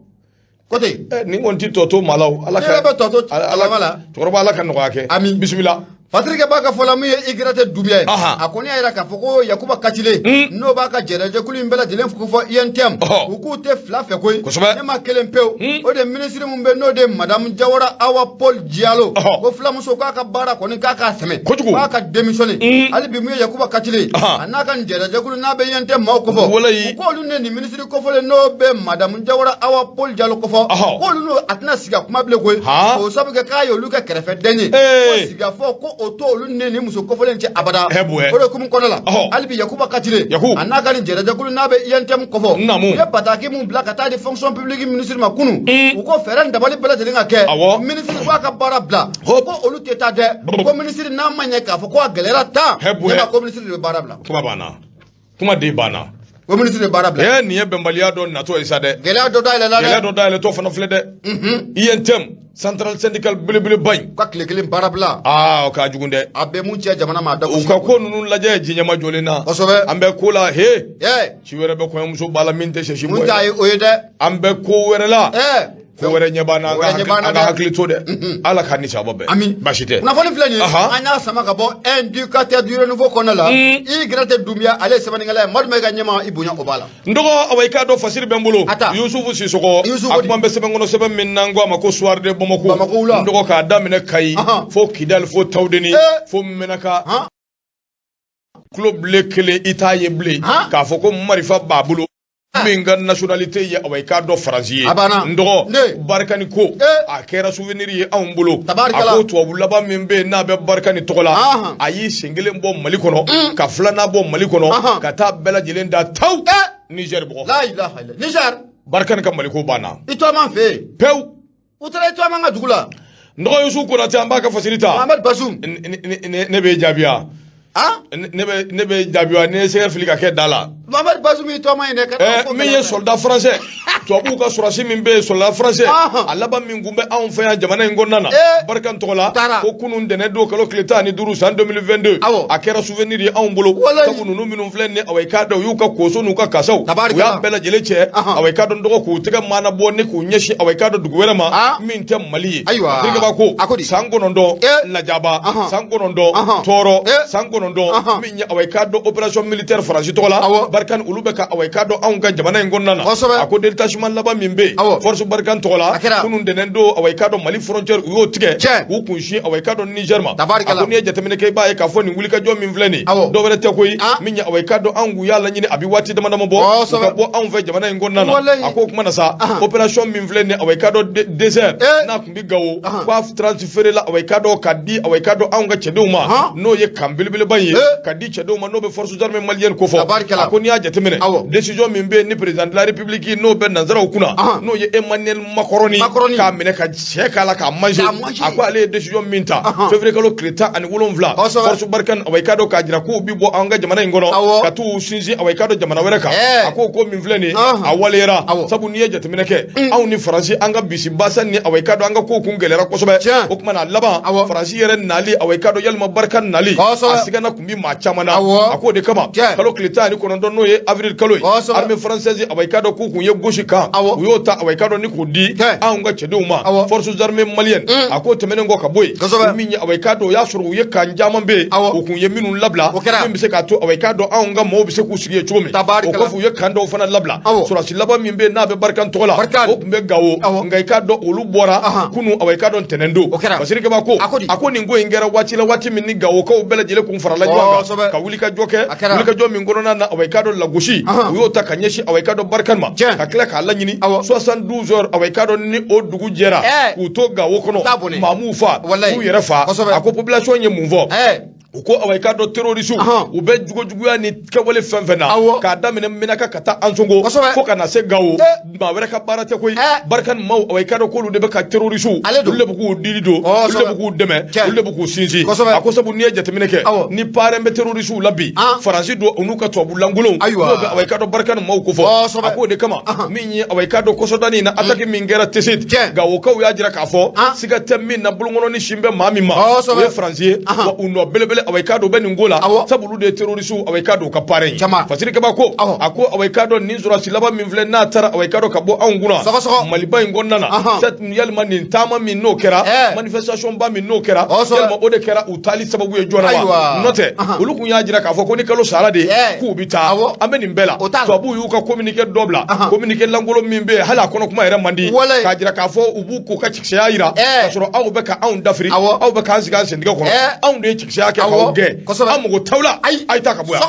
ko ten. Nin kɔni ti tɔ to maa la o. Ala ka bɛ tɔ to cɛkɔrɔba la. Cɛkɔrɔba, Ala ka nɔgɔya kɛ. Ami. Bisimila. Patrick b'a ka fɔ la, min ye Igrate Doumbia ye, a kɔni y'a jira k'a fɔ ko Yakuba Katile, n'o b'a ka jɛrɛjɛkulu in bɛɛ lajɛlen fɔ UNTM, u k'u tɛ fila fɛ koyi, ne ma kelen pewu. O de minisiri min bɛ, n'o de madame Jawara Awa Paul Diallo, ko fulamuso k'a ka baara kɔni k'a k'a sɛmɛ kojugu, k'a ka démissionner. Hali bi, min ye Yakuba Katile, a n'a ka jɛrɛjɛkulu n'a bɛ UNTM maaw kofɔ, u k'olu ne nin minisiri kofɔlen, n'o bɛ madame Jawara Awa Paul Diallo kofɔ, k'olu n'o a tɛna sigi ka kuma bilen koyi, k'o sabu kɛ k'a ye olu kɛ kɛrɛfɛden ye, ko sigikafɔ ko o t'olu ne ni muso kofɔlen cɛ abada. O de hukumu kɔnɔ la, hali bi Yakuba Katile a n'a ka nin jɛrɛjɛkulu n'a bɛ UNTM kofɔ, u ye bataki mun bila ka taa di fonction publique ministre ma kunun, u ko fɛɛrɛ ni dabali bɛɛ lajɛlen ka kɛ, ministre k'a ka baara bila, ko olu tɛ taa dɛ, ko ministre n'a ma ɲɛ k'a fɔ ko a gɛlɛyara tan, ko ministre de bɛ baara bila. Kuma banna, kuma de banna. Ko ministre de baara bila. Ɛ, nin ye bɛnbaliya dɔ natɔ ye sa dɛ. Gɛlɛya dɔ dayɛlɛla dɛ. Gɛlɛya dɔ dayɛlɛtɔ fana filɛ dɛ. UNTM, centrale syndicale belebeleba in. U ka tile kelen baara bila. Aa, o ka jugu dɛ. A bɛ mun cɛ jamana ma, a da. U ka ko ninnu lajɛ jiɲɛma jɔlen na. An bɛ ko la he. Ci wɛrɛ bɛ kɔɲɔmuso ba la min tɛ sɛsi bɔ ye. Mun ta ye o ye dɛ. An bɛ ko wɛrɛ la. Ko wɛrɛ ɲɛ b'an na, an ka hakili to dɛ. Ala ka ni sababa bɛn. Ami. Baasi tɛ. Kunnafoni filɛ nin ye, an y'a sama ka bɔ Indicateur du Renouveau kɔnɔna la. Igrate Doumbia, ale ye sɛbɛnnikɛla ye. Madu Mayiga ɲɛma, i bonya o b'a la. N dɔgɔ, awa, i k'a dɔn fasiri bɛ n bolo. Yusufu Sisɔkɔ, a kuma bɛ sɛbɛn kɔnɔ, sɛbɛn min n'an ko a ma ko Soir de Bamako. Bamako. N dɔgɔ, k'a daminɛ Kayi fo Kidali fo Tawudeni fo Menaka, tulo bilen kelen i t'a ye bilen k'a fɔ ko marifa b'a bolo min ka nationalité ye, awa, i k'a dɔn Faransi ye. N dɔgɔ, Barkhane ko a kɛra souvenir ye anw bolo. A ko tubabu laban min bɛ yen n'a bɛ Barkhane tɔgɔ la, a y'i sen kelen bɔ Mali kɔnɔ ka filanan bɔ Mali kɔnɔ ka taa bɛɛ lajɛlen da taw Niger bɔgɔ. Niger. Barkhane ka Maliko banna. I to man fɛ yen. Pewu. U taara i to an ka dugu la. N dɔgɔ Yusufu Konate, an b'a ka fasiri ta. Mohamed Bazoum. Ne bɛ jaabi wa? Ne bɛ jaabi wa? Ni ye sɛgɛ fili ka kɛ da la. Mohamed Bazoum y'i tɔgɔma ye dɛ. Min ye soldat français, tubabuw ka sɔrɔdasi min bɛ yen, soldat français a laban min kun bɛ anw fɛ yan jamana in kɔnɔna na Barkhane tɔgɔ la, ko kunun ntɛnɛn don kalo tile 15 san 2022, a kɛra souvenir ye anw bolo. Sabu ninnu minnu filɛ nin, awa, i k'a dɔn u y'u ka koso n'u ka kasaw, u y'a bɛɛ lajɛlen cɛ, awa, i k'a dɔn dɔgɔ, k'u tɛgɛ maana bɔ ni k'u ɲɛsin, awa, i k'a dɔn dugu wɛrɛ ma min tɛ Mali ye. Ayiwa. Ko san 9 lajaba, san 9 tɔɔrɔ, san 9 min ye, awa, i k'a dɔn opération militaire Faransi tɔgɔ la Barkhane, olu bɛ ka, awa, i k'a dɔn anw ka jamana in kɔnɔna na. A ko détachement laban min bɛ yen force Barkhane tɔgɔ la, kunun ntɛnɛn don, awa, i k'a dɔn Mali frontière u y'o tigɛ k'u kunsin, awa, i k'a dɔn Niger ma. A ko n'i ye jateminɛ kɛ, i b'a ye k'a fɔ nin wulikajɔ min filɛ nin, dɔ wɛrɛ tɛ koyi, min ye, awa, i k'a dɔn anw kun y'a laɲini a bɛ waati dama dama bɔ, u ka bɔ anw fɛ jamana in kɔnɔna na. A ko o kuma na sa, opération min filɛ nin, awa, i k'a dɔn désert n'a kun bɛ Gawo, k'a transféré la, awa, i k'a dɔn ka di, awa, i k'a dɔn anw ka cɛdenw ma, n'o ye camp belebeleba ye ka di cɛdenw ma, n'o bɛ forces armées maliennes kofɔ. A ko n'i y'a jateminɛ, décision min bɛ yen ni président de la République n'o bɛ nanzaraw kunna, n'o ye Emmanuel Macron, k'a minɛ ka sɛ k'a la k'a manger, a ko ale ye décision min ta février kalo tile 17, force Barkhane, awa, i k'a dɔn k'a jira k'u bi bɔ an ka jamana in kɔnɔ ka t'u sinsin, awa, i k'a dɔn jamana wɛrɛ kan, a ko min filɛ nin ye, a waleyara. Sabu n'i ye jateminɛ kɛ, anw ni Faransi, an ka bisi basa ni, awa, i k'a dɔn an ka kow kun gɛlɛyara kosɛbɛ. O tuma na laban, Faransi yɛrɛ nali, awa, i k'a dɔn yalima Barkhane nali, a sigana kun bi maa caman na. A k'o de kama, kalo tile 19, n'o ye avril kalo ye, armée française, awa, i k'a dɔn k'u kun ye gauche camp, u y'o ta, awa, i k'a dɔn ni k'o di anw ka cɛdenw ma, forces armées maliennes. A k'o tɛmɛnen kɔ ka bɔ yen, min ye, awa, i k'a dɔn o y'a sɔrɔ u ye camp caman bɛ yen, u kun ye minnu labila min bɛ se k'a to, awa, i k'a dɔn anw ka maaw bɛ se k'u sigi yen cogo min. O kɔfɛ, u ye camp dɔw fana labila. Sɔrɔdasi laban min bɛ yen n'a bɛ Barkhane tɔgɔ la, o tun bɛ Gawo, nka i k'a dɔn olu bɔra kunun, awa, i k'a dɔn ntɛnɛn don. Fasiri Kaba ko a ko nin ko in kɛra waati la, waati min ni Gawokaw bɛɛ lajɛlen kun farala ɲɔgɔn kan ka wulikajɔ kɛ, wulikajɔ min kɔnɔna na, awa, i k'a dɔn lagosi u y'o ta ka ɲɛsin, awa, i k'a dɔn Barkhane ma, ka tila k'a laɲini 72 heures, awa, i k'a dɔn ni o dugu jɛra, k'u to Gawo kɔnɔ, maa m'u fa, k'u yɛrɛ fa. A ko population ye mun fɔ? U ko awa, i k'a dɔn, terroriste u bɛ jugujuguya ni kɛwale fɛn fɛn na, k'a daminɛ Menaka ka taa Ansongo fo ka na se Gawo, maa wɛrɛ ka baara tɛ koyi. Barkhane maaw, awa, i k'a dɔn k'olu de bɛ ka terroriste, olu de bɛ k'u dili don, olu de bɛ k'u dɛmɛ, olu de bɛ k'u sinsin. A ko sabu n'i ye jateminɛ kɛ, ni parrain bɛ terroriste la bi, Faransi don, u n'u ka tubabu lankolonw, n'o bɛ, awa, i k'a dɔn, Barkhane maaw ko fɔ. A k'o de kama min ye, awa, i k'a dɔn, kɔsɔdani na attaque min kɛra Tessit, Gawokaw y'a jira k'a fɔ siga tɛ min na, bolonkɔnɔni sin bɛ maa min ma, o ye Faransi ye. Wa u nɔ belebele, awa, i k'a dɔn, u bɛ nin ko la, sabu olu de ye terroriste, awa, i k'a dɔn, u ka parrain ye. Fasiri Kaba ko, a ko, awa, i k'a dɔn, nin sɔrɔdasi laban min filɛ, n'a taara, awa, i k'a dɔn, ka bɔ anw kunna Maliba in kɔnɔna na, yalima nin taama min n'o kɛra, manifestation ba min n'o kɛra, yalima o de kɛra u taali sababu ye joona wa? N'o tɛ, olu kun y'a jira k'a fɔ ko ni kalo sara de k'u bɛ taa. An bɛ nin bɛɛ la, tubabuw y'u ka communiqué dɔ bila, communiqué lankolon min bɛ yen, hali a kɔnɔ kuma yɛrɛ man di, k'a jira k'a fɔ u b'u k'u ka cɛkisɛya jira, k'a sɔrɔ aw bɛ ka anw dafiri, aw bɛ k'an sigi an sentigɛ kɔnɔ. Anw de ye cɛkisɛya kɛ k'aw gɛn, an mago t'aw la, a ye taa ka bɔ yan.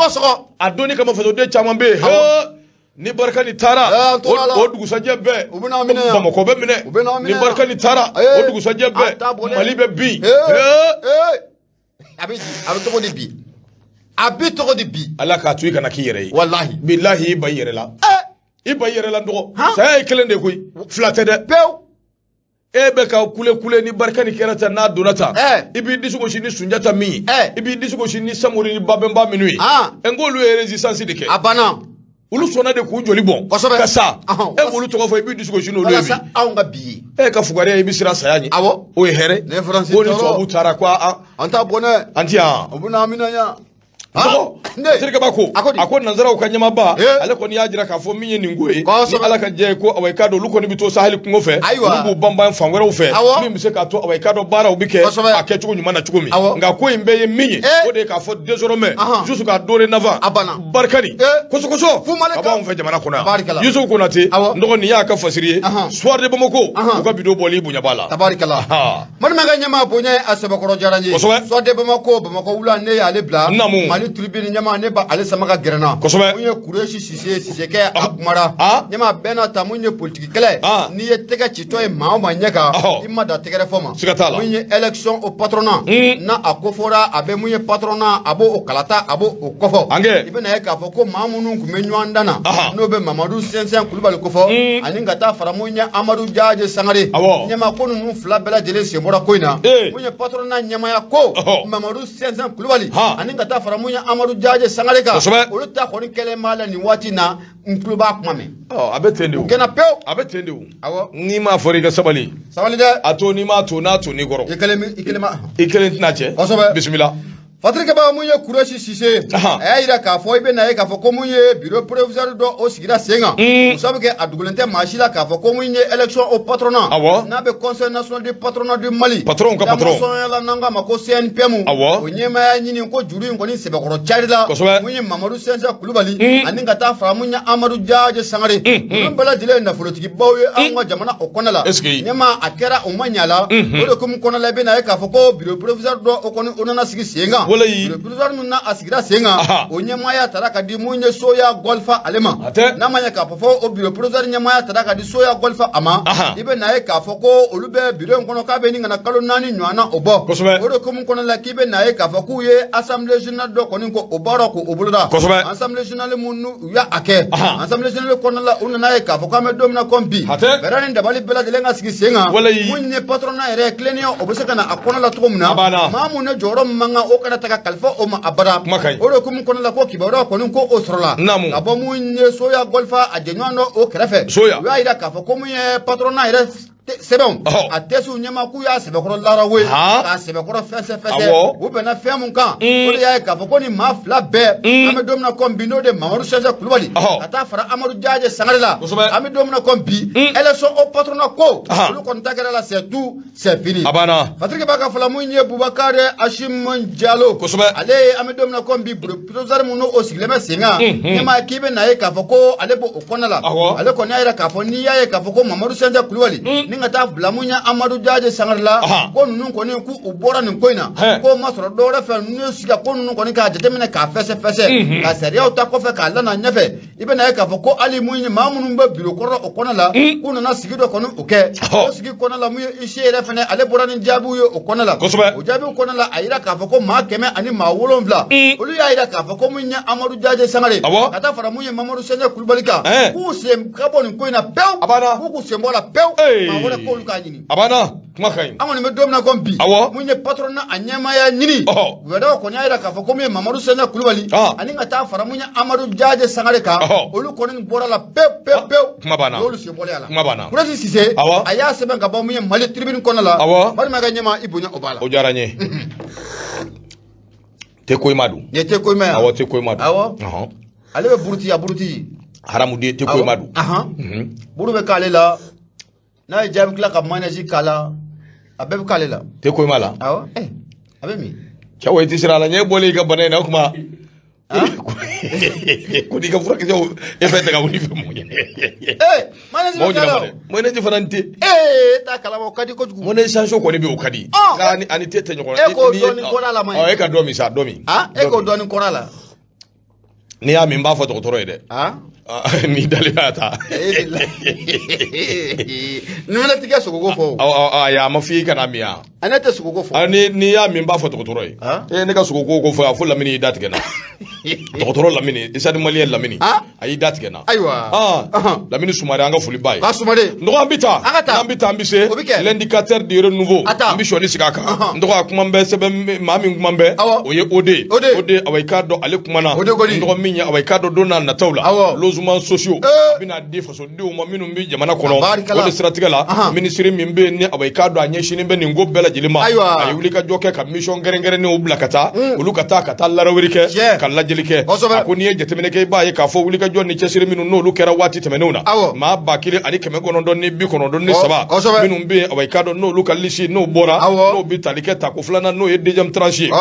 A donni kama, fasoden caman bɛ yen, ni Barkhane taara, o dugusajɛ bɛɛ Bamakɔ bɛ minɛ. Ni Barkhane taara, o dugusajɛ bɛɛ Mali bɛ bin. A bɛ a bɛ cogo di bi? A bɛ cogo di bi? Ala k'a to i kana k'i yɛrɛ ye. Walahi. Bilahi, i ba i yɛrɛ la, i ba i yɛrɛ la. Dɔgɔ, saya ye kelen de koyi, fila tɛ dɛ. Pewu. E bɛ ka kule kule ni Barkhane kɛra tan, n'a donna tan, i b'i disi gosi ni Sunjata min ye, i b'i disi gosi ni Samori ni Babɛnba minnu ye, n k'olu ye résistance de kɛ. A banna. Olu sɔnna de k'u joli bɔn ka sa. E b'olu tɔgɔ fɔ, i b'i disi gosi n'olu ye bi. Anw ka bi ye. E ka fugariya, i bɛ siran saya ɲɛ. O ye hɛrɛ. Ne Faransi. Ko ni tubabu taara ko an t'a bɔ dɛ. An ti yan. U bɛna an minɛ yan. Terikɛba ko, a ko nanzaraw ka ɲɛmaaba, ale kɔni y'a jira k'a fɔ min ye nin ko ye, ni Ala ka jɛ ye, ko awa, i k'a dɔn, olu kɔni bɛ to Saheli kungo fɛ, olu b'u banban fan wɛrɛw fɛ, min bɛ se k'a to, awa, i k'a dɔn, baaraw bɛ kɛ a kɛcogo ɲuman na cogo min. Nka ko in bɛɛ ye min ye, o de ye k'a fɔ désormais, jusqu'à dorénavant, Barkhane kosokosɔ ka bɔ anw fɛ jamana kɔnɔ yan. Yusufu Konate, n dɔgɔ, nin y'a ka fasiri ye. Soir de Bamako, u ka vidéo bɔli bonya b'a la. Tabarikala. Balimakɛ ɲɛmaa, bonya a sɛbɛkɔrɔ diyara n ye. Soir de Bamako, Bamakɔ wula, ne y'ale bila. Mali Tribune ɲɛmaa, ne b'ale sama ka gɛrɛ n na. Mun ye Kuresi Sise, Sisekɛ, a kumara. Ɲɛmaa bɛɛ n'a ta, mun ye politiki kɛlɛ, n'i ye tɛgɛ citɔ ye maa o maa ɲɛ kan, i ma da tɛgɛrɛ fɔ ma. Siga t'a la. Mun ye élection au patronat, n'a a ko fɔra, a bɛ mun ye patronat, a b'o o kalata, a b'o o kɔfɔ. I bɛna ye k'a fɔ ko maa minnu tun bɛ ɲɔgɔn dan na, n'o bɛ Mamadu Sɛnsɛn Kulubali kofɔ, ani ka taa fara mun ye Amadu Jaje Sangare. Ɲɛmaa, ko ninnu fila bɛɛ lajɛlen sen bɔra ko in na. Mun ye patronat ɲɛmaaya ko, Mamadu Sɛnsɛn Kulubali ani ka taa fara mun ye Amadu Jaje Sangare kan, olu ta kɔni kɛlen b'a la nin waati in na, n tulo b'a kuma mɛn. A bɛ ten de o. U gɛnna pewu. A bɛ ten de o. N'i m'a fɔ, i ka sabali. Sabali dɛ. A to, n'i m'a to, n'a to n'i kɔrɔ. I kelen i kelen ma. I kelen tɛna cɛ. Bisimila. Fatirikɛba, mun ye Kuresi Sise, a y'a jira k'a fɔ i bɛ na ye k'a fɔ ko mun ye bureau provisoire dɔ, o sigira sen kan. O sabu kɛ, a dogolen tɛ maa si la k'a fɔ ko mun ye élection au patronat, n'a bɛ Conseil national du patronat du Mali. Patron ka patron. La n'an k'a ma ko CNPM. O ɲɛmaaya ɲini ko juru in kɔni sɛbɛkɔrɔ cari la. Mun ye Mamadu Sɛnsɛn Kulubali ani ka taa fara mun ye Amadu Jaje Sangare. Ninnu bɛɛ lajɛlen ye nafolotigibaw ye anw ka jamana o kɔnɔ la. Ɲɛmaa, a kɛra o ma ɲa la. O de hukumu kɔnɔ la, i bɛ na ye k'a fɔ ko bureau provisoire dɔ, o kɔni o nana sigi sen kan. Walayi. Bureau provisoire min n'a a sigira sen kan, o ɲɛmaaya tara ka di mun ye Soya Gɔlifa ale ma. N'a ma ɲɛ k'a fɔ fɔ o bureau provisoire ɲɛmaaya tara ka di Soya Gɔlifa a ma, i bɛ na ye k'a fɔ ko olu bɛ bureau in kɔnɔ k'a bɛ nin ka na kalo 4 ɲɔgɔn na o bɔ. O de hukumu kɔnɔ la, k'i bɛ na ye k'a fɔ k'u ye assemblée générale dɔ kɔni ko o baara k'o boloda. Assemblée générale mun n'u y'a kɛ, assemblée générale kɔnɔna la, u nana ye k'a fɔ k'an bɛ don min na komi bi, fɛɛrɛ ni dabali bɛɛ lajɛlen ka sigi sen kan. Mun ye patronat yɛrɛ tilennenya, o bɛ se ka na a kɔnɔ la cogo min na, maa mun ne jɔyɔrɔ min man kan, o kana ta ka kalifa o ma abada. O de hukumu kɔnɔ la, ko kibaruya kɔni ko o sɔrɔla ka bɔ mun ye Soya Gɔlifa a jɛɲɔgɔn dɔ o kɛrɛfɛ. U y'a jira k'a fɔ ko mun ye patronat yɛrɛ sɛbɛnw, a tɛsiw ɲɛmaa, k'u y'a sɛbɛkɔrɔ larawe, k'a sɛbɛkɔrɔ fɛsɛfɛsɛ. U bɛnna fɛn mun kan, o de y'a ye k'a fɔ ko nin maa fila bɛɛ, an bɛ don min na komi bi, n'o de Mamadu Sɛnsɛn Kulubali ka taa fara Amadu Jaje Sangare la, an bɛ don min na komi bi, élection au patronat ko olu kɔni ta kɛra la, c'est tout, c'est fini. A banna. Patrick b'a ka fɔla, mun ye Bubakari Ashim Jalo, ale ye, an bɛ don min na komi bi, bureau provisoire mun n'o sigilen bɛ sen kan, ɲɛmaa, k'i bɛ na ye k'a fɔ ko ale b'o o kɔnɔna la. Ale kɔni y'a jira k'a fɔ n'i y'a ye k'a fɔ ko Mamadu Sɛnsɛn Kulubali ni ka taa bila mun ye Amadu Jaje Sangare la, ko ninnu kɔni k'u bɔra nin ko in na, k'o ma sɔrɔ dɔwɛrɛ fɛ, n'u ye sigi ka ko ninnu kɔni k'a jateminɛ, k'a fɛsɛfɛsɛ, ka sariyaw ta kɔfɛ k'a lana ɲɛfɛ. I bɛna ye k'a fɔ ko hali mun ye maa minnu bɛ biro kɔrɔ o kɔnɔ la, k'u nana sigi dɔ kɔni o kɛ. O sigi kɔnɔ la, mun ye huissier yɛrɛ fɛnɛ, ale bɔra ni jaabiw ye o kɔnɔ la. O jaabiw kɔnɔ la, a yira k'a fɔ ko maa 107, olu y'a yira k'a fɔ ko mun ye Amadu Jaje Sangare, ka taa fara mun ye Mamadu Sɛnjɛ Kulubali kan, k'u sen ka bɔ nin ko in na pewu, k'u k'u sen bɔ a la pewu, maa wɛrɛ k'olu k'a ɲini. A banna, kuma ka ɲi. An kɔni bɛ don min na komi bi, mun ye patronat a ɲɛmaaya ɲini, wɛrɛw kɔni y'a yira k'a fɔ ko mun ye Mamadu Sɛnjɛ Kulubali ani ka taa fara mun ye Amadu Jaje Sangare kan, olu kɔni bɔra la pewu pewu pewu. Kuma banna. Olu sen bɔlen a la. Kuma banna. Kurɛsi Sise, a y'a sɛbɛn ka bɔ mun ye Mali Tribune kɔnɔ la. Balimakɛ ɲɛma, i bonya o b'a la. O diyara n ye. Te koyima don. Nin ye te koyima ye. Awɔ, te koyima don. Awɔ. Ale bɛ buruti, a buruti. Haramuden te koyima don. Buru bɛ k'ale la. N'a ye jaabi tila ka mayonnaise k'a la, a bɛɛ bɛ k'ale la. Te koyima la. Awɔ, a bɛ min. Cɛ, wa i tɛ siran a la ɲɛ bɔlen i ka bana in na o kuma. Ko n'i ka furakisɛw e fɛ tɛ ka wuli fɛ mun ye. Mayonnaise bɛ k'a la o. Mayonnaise fana tɛ. E t'a kalama, o ka di kojugu. Mayonnaise sanso kɔni bɛ yen, o ka di. Nka ani te tɛ ɲɔgɔn na. E k'o dɔɔni kɔrɔ a la ma ye. E ka dɔ min sa, dɔ min. E k'o dɔɔni kɔrɔ a la. N'i y'a min, n b'a fɔ dɔgɔtɔrɔ ye dɛ. N'i dalen b'a ta. Ni ne t'i ka sogoko fɔ o. Ayi, a ma f'i kana min yan. Ne tɛ sogoko fɔ. N'i y'a min, n b'a fɔ dɔgɔtɔrɔ ye. E ne ka sogoko ko fɔ yan fo Lamini y'i da tigɛ n na. Dɔgɔtɔrɔ Lamini, Stade Malien Lamini. A y'i da tigɛ n na. Ayiwa. Lamini Sumare, an ka foli b'a ye. Ka Sumare. N dɔgɔ, an bɛ taa. An ka taa. An bɛ taa, an bɛ se. O bɛ kɛ. L'indicateur du renouveau. A taa. N bɛ sɔɔni sigi a kan. N dɔgɔ, a kuma bɛ sɛbɛn maa min kuma bɛ. O ye OD. OD. OD, awa i k'a dɔn ale kumana. OD kɔni. N dɔgɔ min ye, awa i k'a dɔn don n'a nataw la. Logements sociaux. A bɛna di fasodenw ma minnu bɛ jamana kɔnɔ. Barikala. O de siratigɛ la, minisiri min bɛ yen ni awa i k'a dɔn a ɲɛsinnen bɛ nin ko bɛɛ lajɛlen ma. Ayiwa. A ye wulikajɔ kɛ ka mission kɛrɛnkɛrɛnnenw bila ka taa. Olu ka taa laraweli kɛ. Ka lajɛli kɛ. A ko n'i ye jateminɛ kɛ, i b'a ye k'a fɔ wulikajɔ ni cɛsiri minnu n'olu kɛra waati tɛmɛnenw na. Maa 1993. Minnu bɛ yen, awa i k'a dɔn n'olu ka liste n'o bɔra. N'o bɛ tali kɛ tako filanan, n'o ye deuxième tranche ye.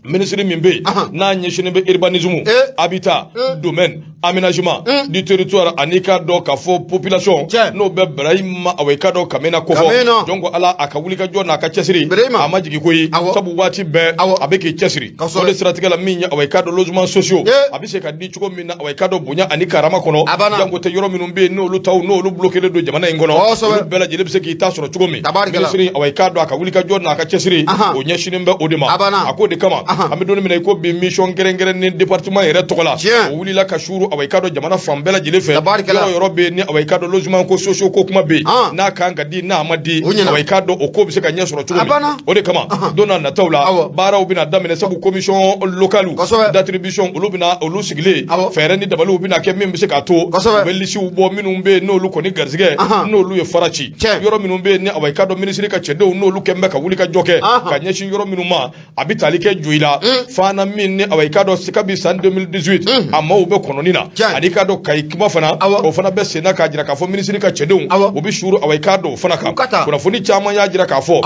Minisiri min bɛ yen n'a ɲɛsinnen bɛ urbanisme, habitat, domaine, aménagement du territoire ani k'a dɔn k'a fɔ population, n'o bɛ Birahima, awa i k'a dɔn Kamena kofɔ. Donc ala a ka wulikajɔ n'a ka cɛsiri, a ma jigin koyi, sabu waati bɛɛ a bɛ k'i cɛsiri. O de siratigɛ la, min ye, awa i k'a dɔn logement sociaux a bɛ se ka di cogo min na, awa i k'a dɔn bonya ani karama kɔnɔ, janko tɛ yɔrɔ minnu bɛ yen n'olu taw n'olu bloqué don jamana in kɔnɔ, olu bɛɛ lajɛlen bɛ se k'i ta sɔrɔ cogo min. Minisiri, awa i k'a dɔn a ka wulikajɔ n'a ka cɛsiri, o ɲɛsinnen bɛ o de ma. A k'o de kama, an bɛ don min na i ko bi, mission kɛrɛnkɛrɛnnen département yɛrɛ tɔgɔ la, o wulila ka suuru, awa i k'a dɔn jamana fan bɛɛ lajɛlen fɛ, yɔrɔ yɔrɔ bɛ yen ni awa i k'a dɔn logement ko sociaux ko kuma bɛ yen, n'a kan ka di, n'a ma di, awa i k'a dɔn o ko bɛ se ka ɲɛ sɔrɔ cogo min. O de kama, don n'a nataw la, baaraw bɛna daminɛ, sabu commission locale d'attribution, olu bɛna olu sigilen, fɛɛrɛ ni dabaliw bɛna kɛ min bɛ se k'a to u bɛ lisiw bɔ minnu bɛ yen n'olu kɔni garisɛgɛ n'olu ye fara ci, yɔrɔ minnu bɛ yen ni awa i k'a dɔn minisiri ka cɛdenw n'olu kɛn bɛ ka wuli ka jɔ kɛ ka ɲɛsin yɔrɔ minnu ma, a bɛ tali kɛ Joyila fana min ni awa i k'a dɔn kabi san 2018 a maaw bɛ kɔnɔni na, ani k'a dɔn Kayi kuma fana, o fana bɛ senna k'a jira k'a fɔ minisiri ka cɛdenw u bɛ suuru, awa i k'a dɔn o fana kan. Kunnafoni caman y'a jira k'a fɔ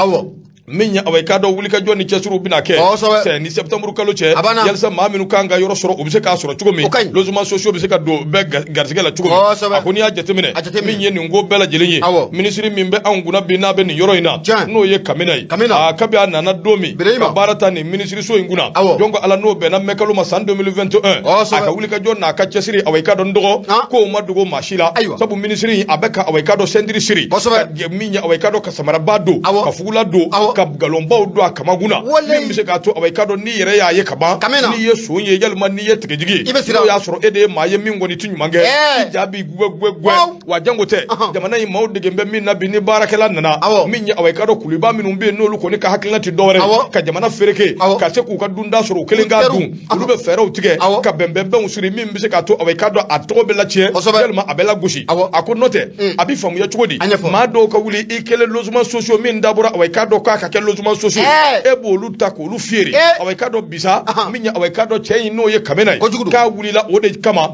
min ye, awa i k'a dɔn wulikajɔ ni cɛsiriw bɛna kɛ sɛ ni septembre kalo cɛ, yalisa maa minnu kan ka yɔrɔ sɔrɔ, u bɛ se k'a sɔrɔ cogo min, logement sociaux bɛ se ka don bɛɛ garisɛgɛ la cogo min. A ko n'i y'a jateminɛ, min ye nin ko bɛɛ lajɛlen ye, minisiri min bɛ anw kunna bi n'a bɛ nin yɔrɔ in na, n'o ye Kamina ye, a kabi a nana don min ka baara ta nin minisiriso in kunna, donc ala n'o bɛnna mɛ kalo ma san 2021, a ka wulikajɔ n'a ka cɛsiri, awa i k'a dɔn n dɔgɔ kow ma dogo maa si la, sabu minisiri a bɛ ka, awa i k'a dɔn ceinture siri min ye, awa i k'a dɔn ka samaraba don, ka fugula don, ka galonbaw don a kamakun na, min bɛ se k'a to, awa i k'a dɔn n'i yɛrɛ y'a ye ka ban, n'i ye son ye yalima n'i ye tigɛjigi ye, n'o y'a sɔrɔ e de ye maa ye min kɔni ti ɲuman kɛ, i ja b'i gwɛ gwɛ gwɛ. Wa jango tɛ jamana in maaw degen bɛ min na bi, ni baarakɛla nana min ye, awa i k'a dɔn kuluba minnu bɛ yen n'olu kɔni ka hakilina ti dɔwɛrɛ ye ka jamana fereke ka se k'u ka dunda sɔrɔ, u kelen k'a dun, olu bɛ fɛɛrɛw tigɛ ka bɛnbɛnbɛnw siri min bɛ se k'a to, awa i k'a dɔn a tɔgɔ bɛ latiɲɛ yalima a bɛ lagosi. A ko n'o tɛ, a bɛ faamuya cogo di maa dɔw ka wuli i kelen logement sociaux min dabɔra, awa i k'a dɔn k'a ka kɛ logement sociaux, e b'olu ta k'olu feere? Awa i k'a dɔn bisa min ye, awa i k'a dɔn cɛ in n'o ye Kamena ye, k'a wulila o de kama,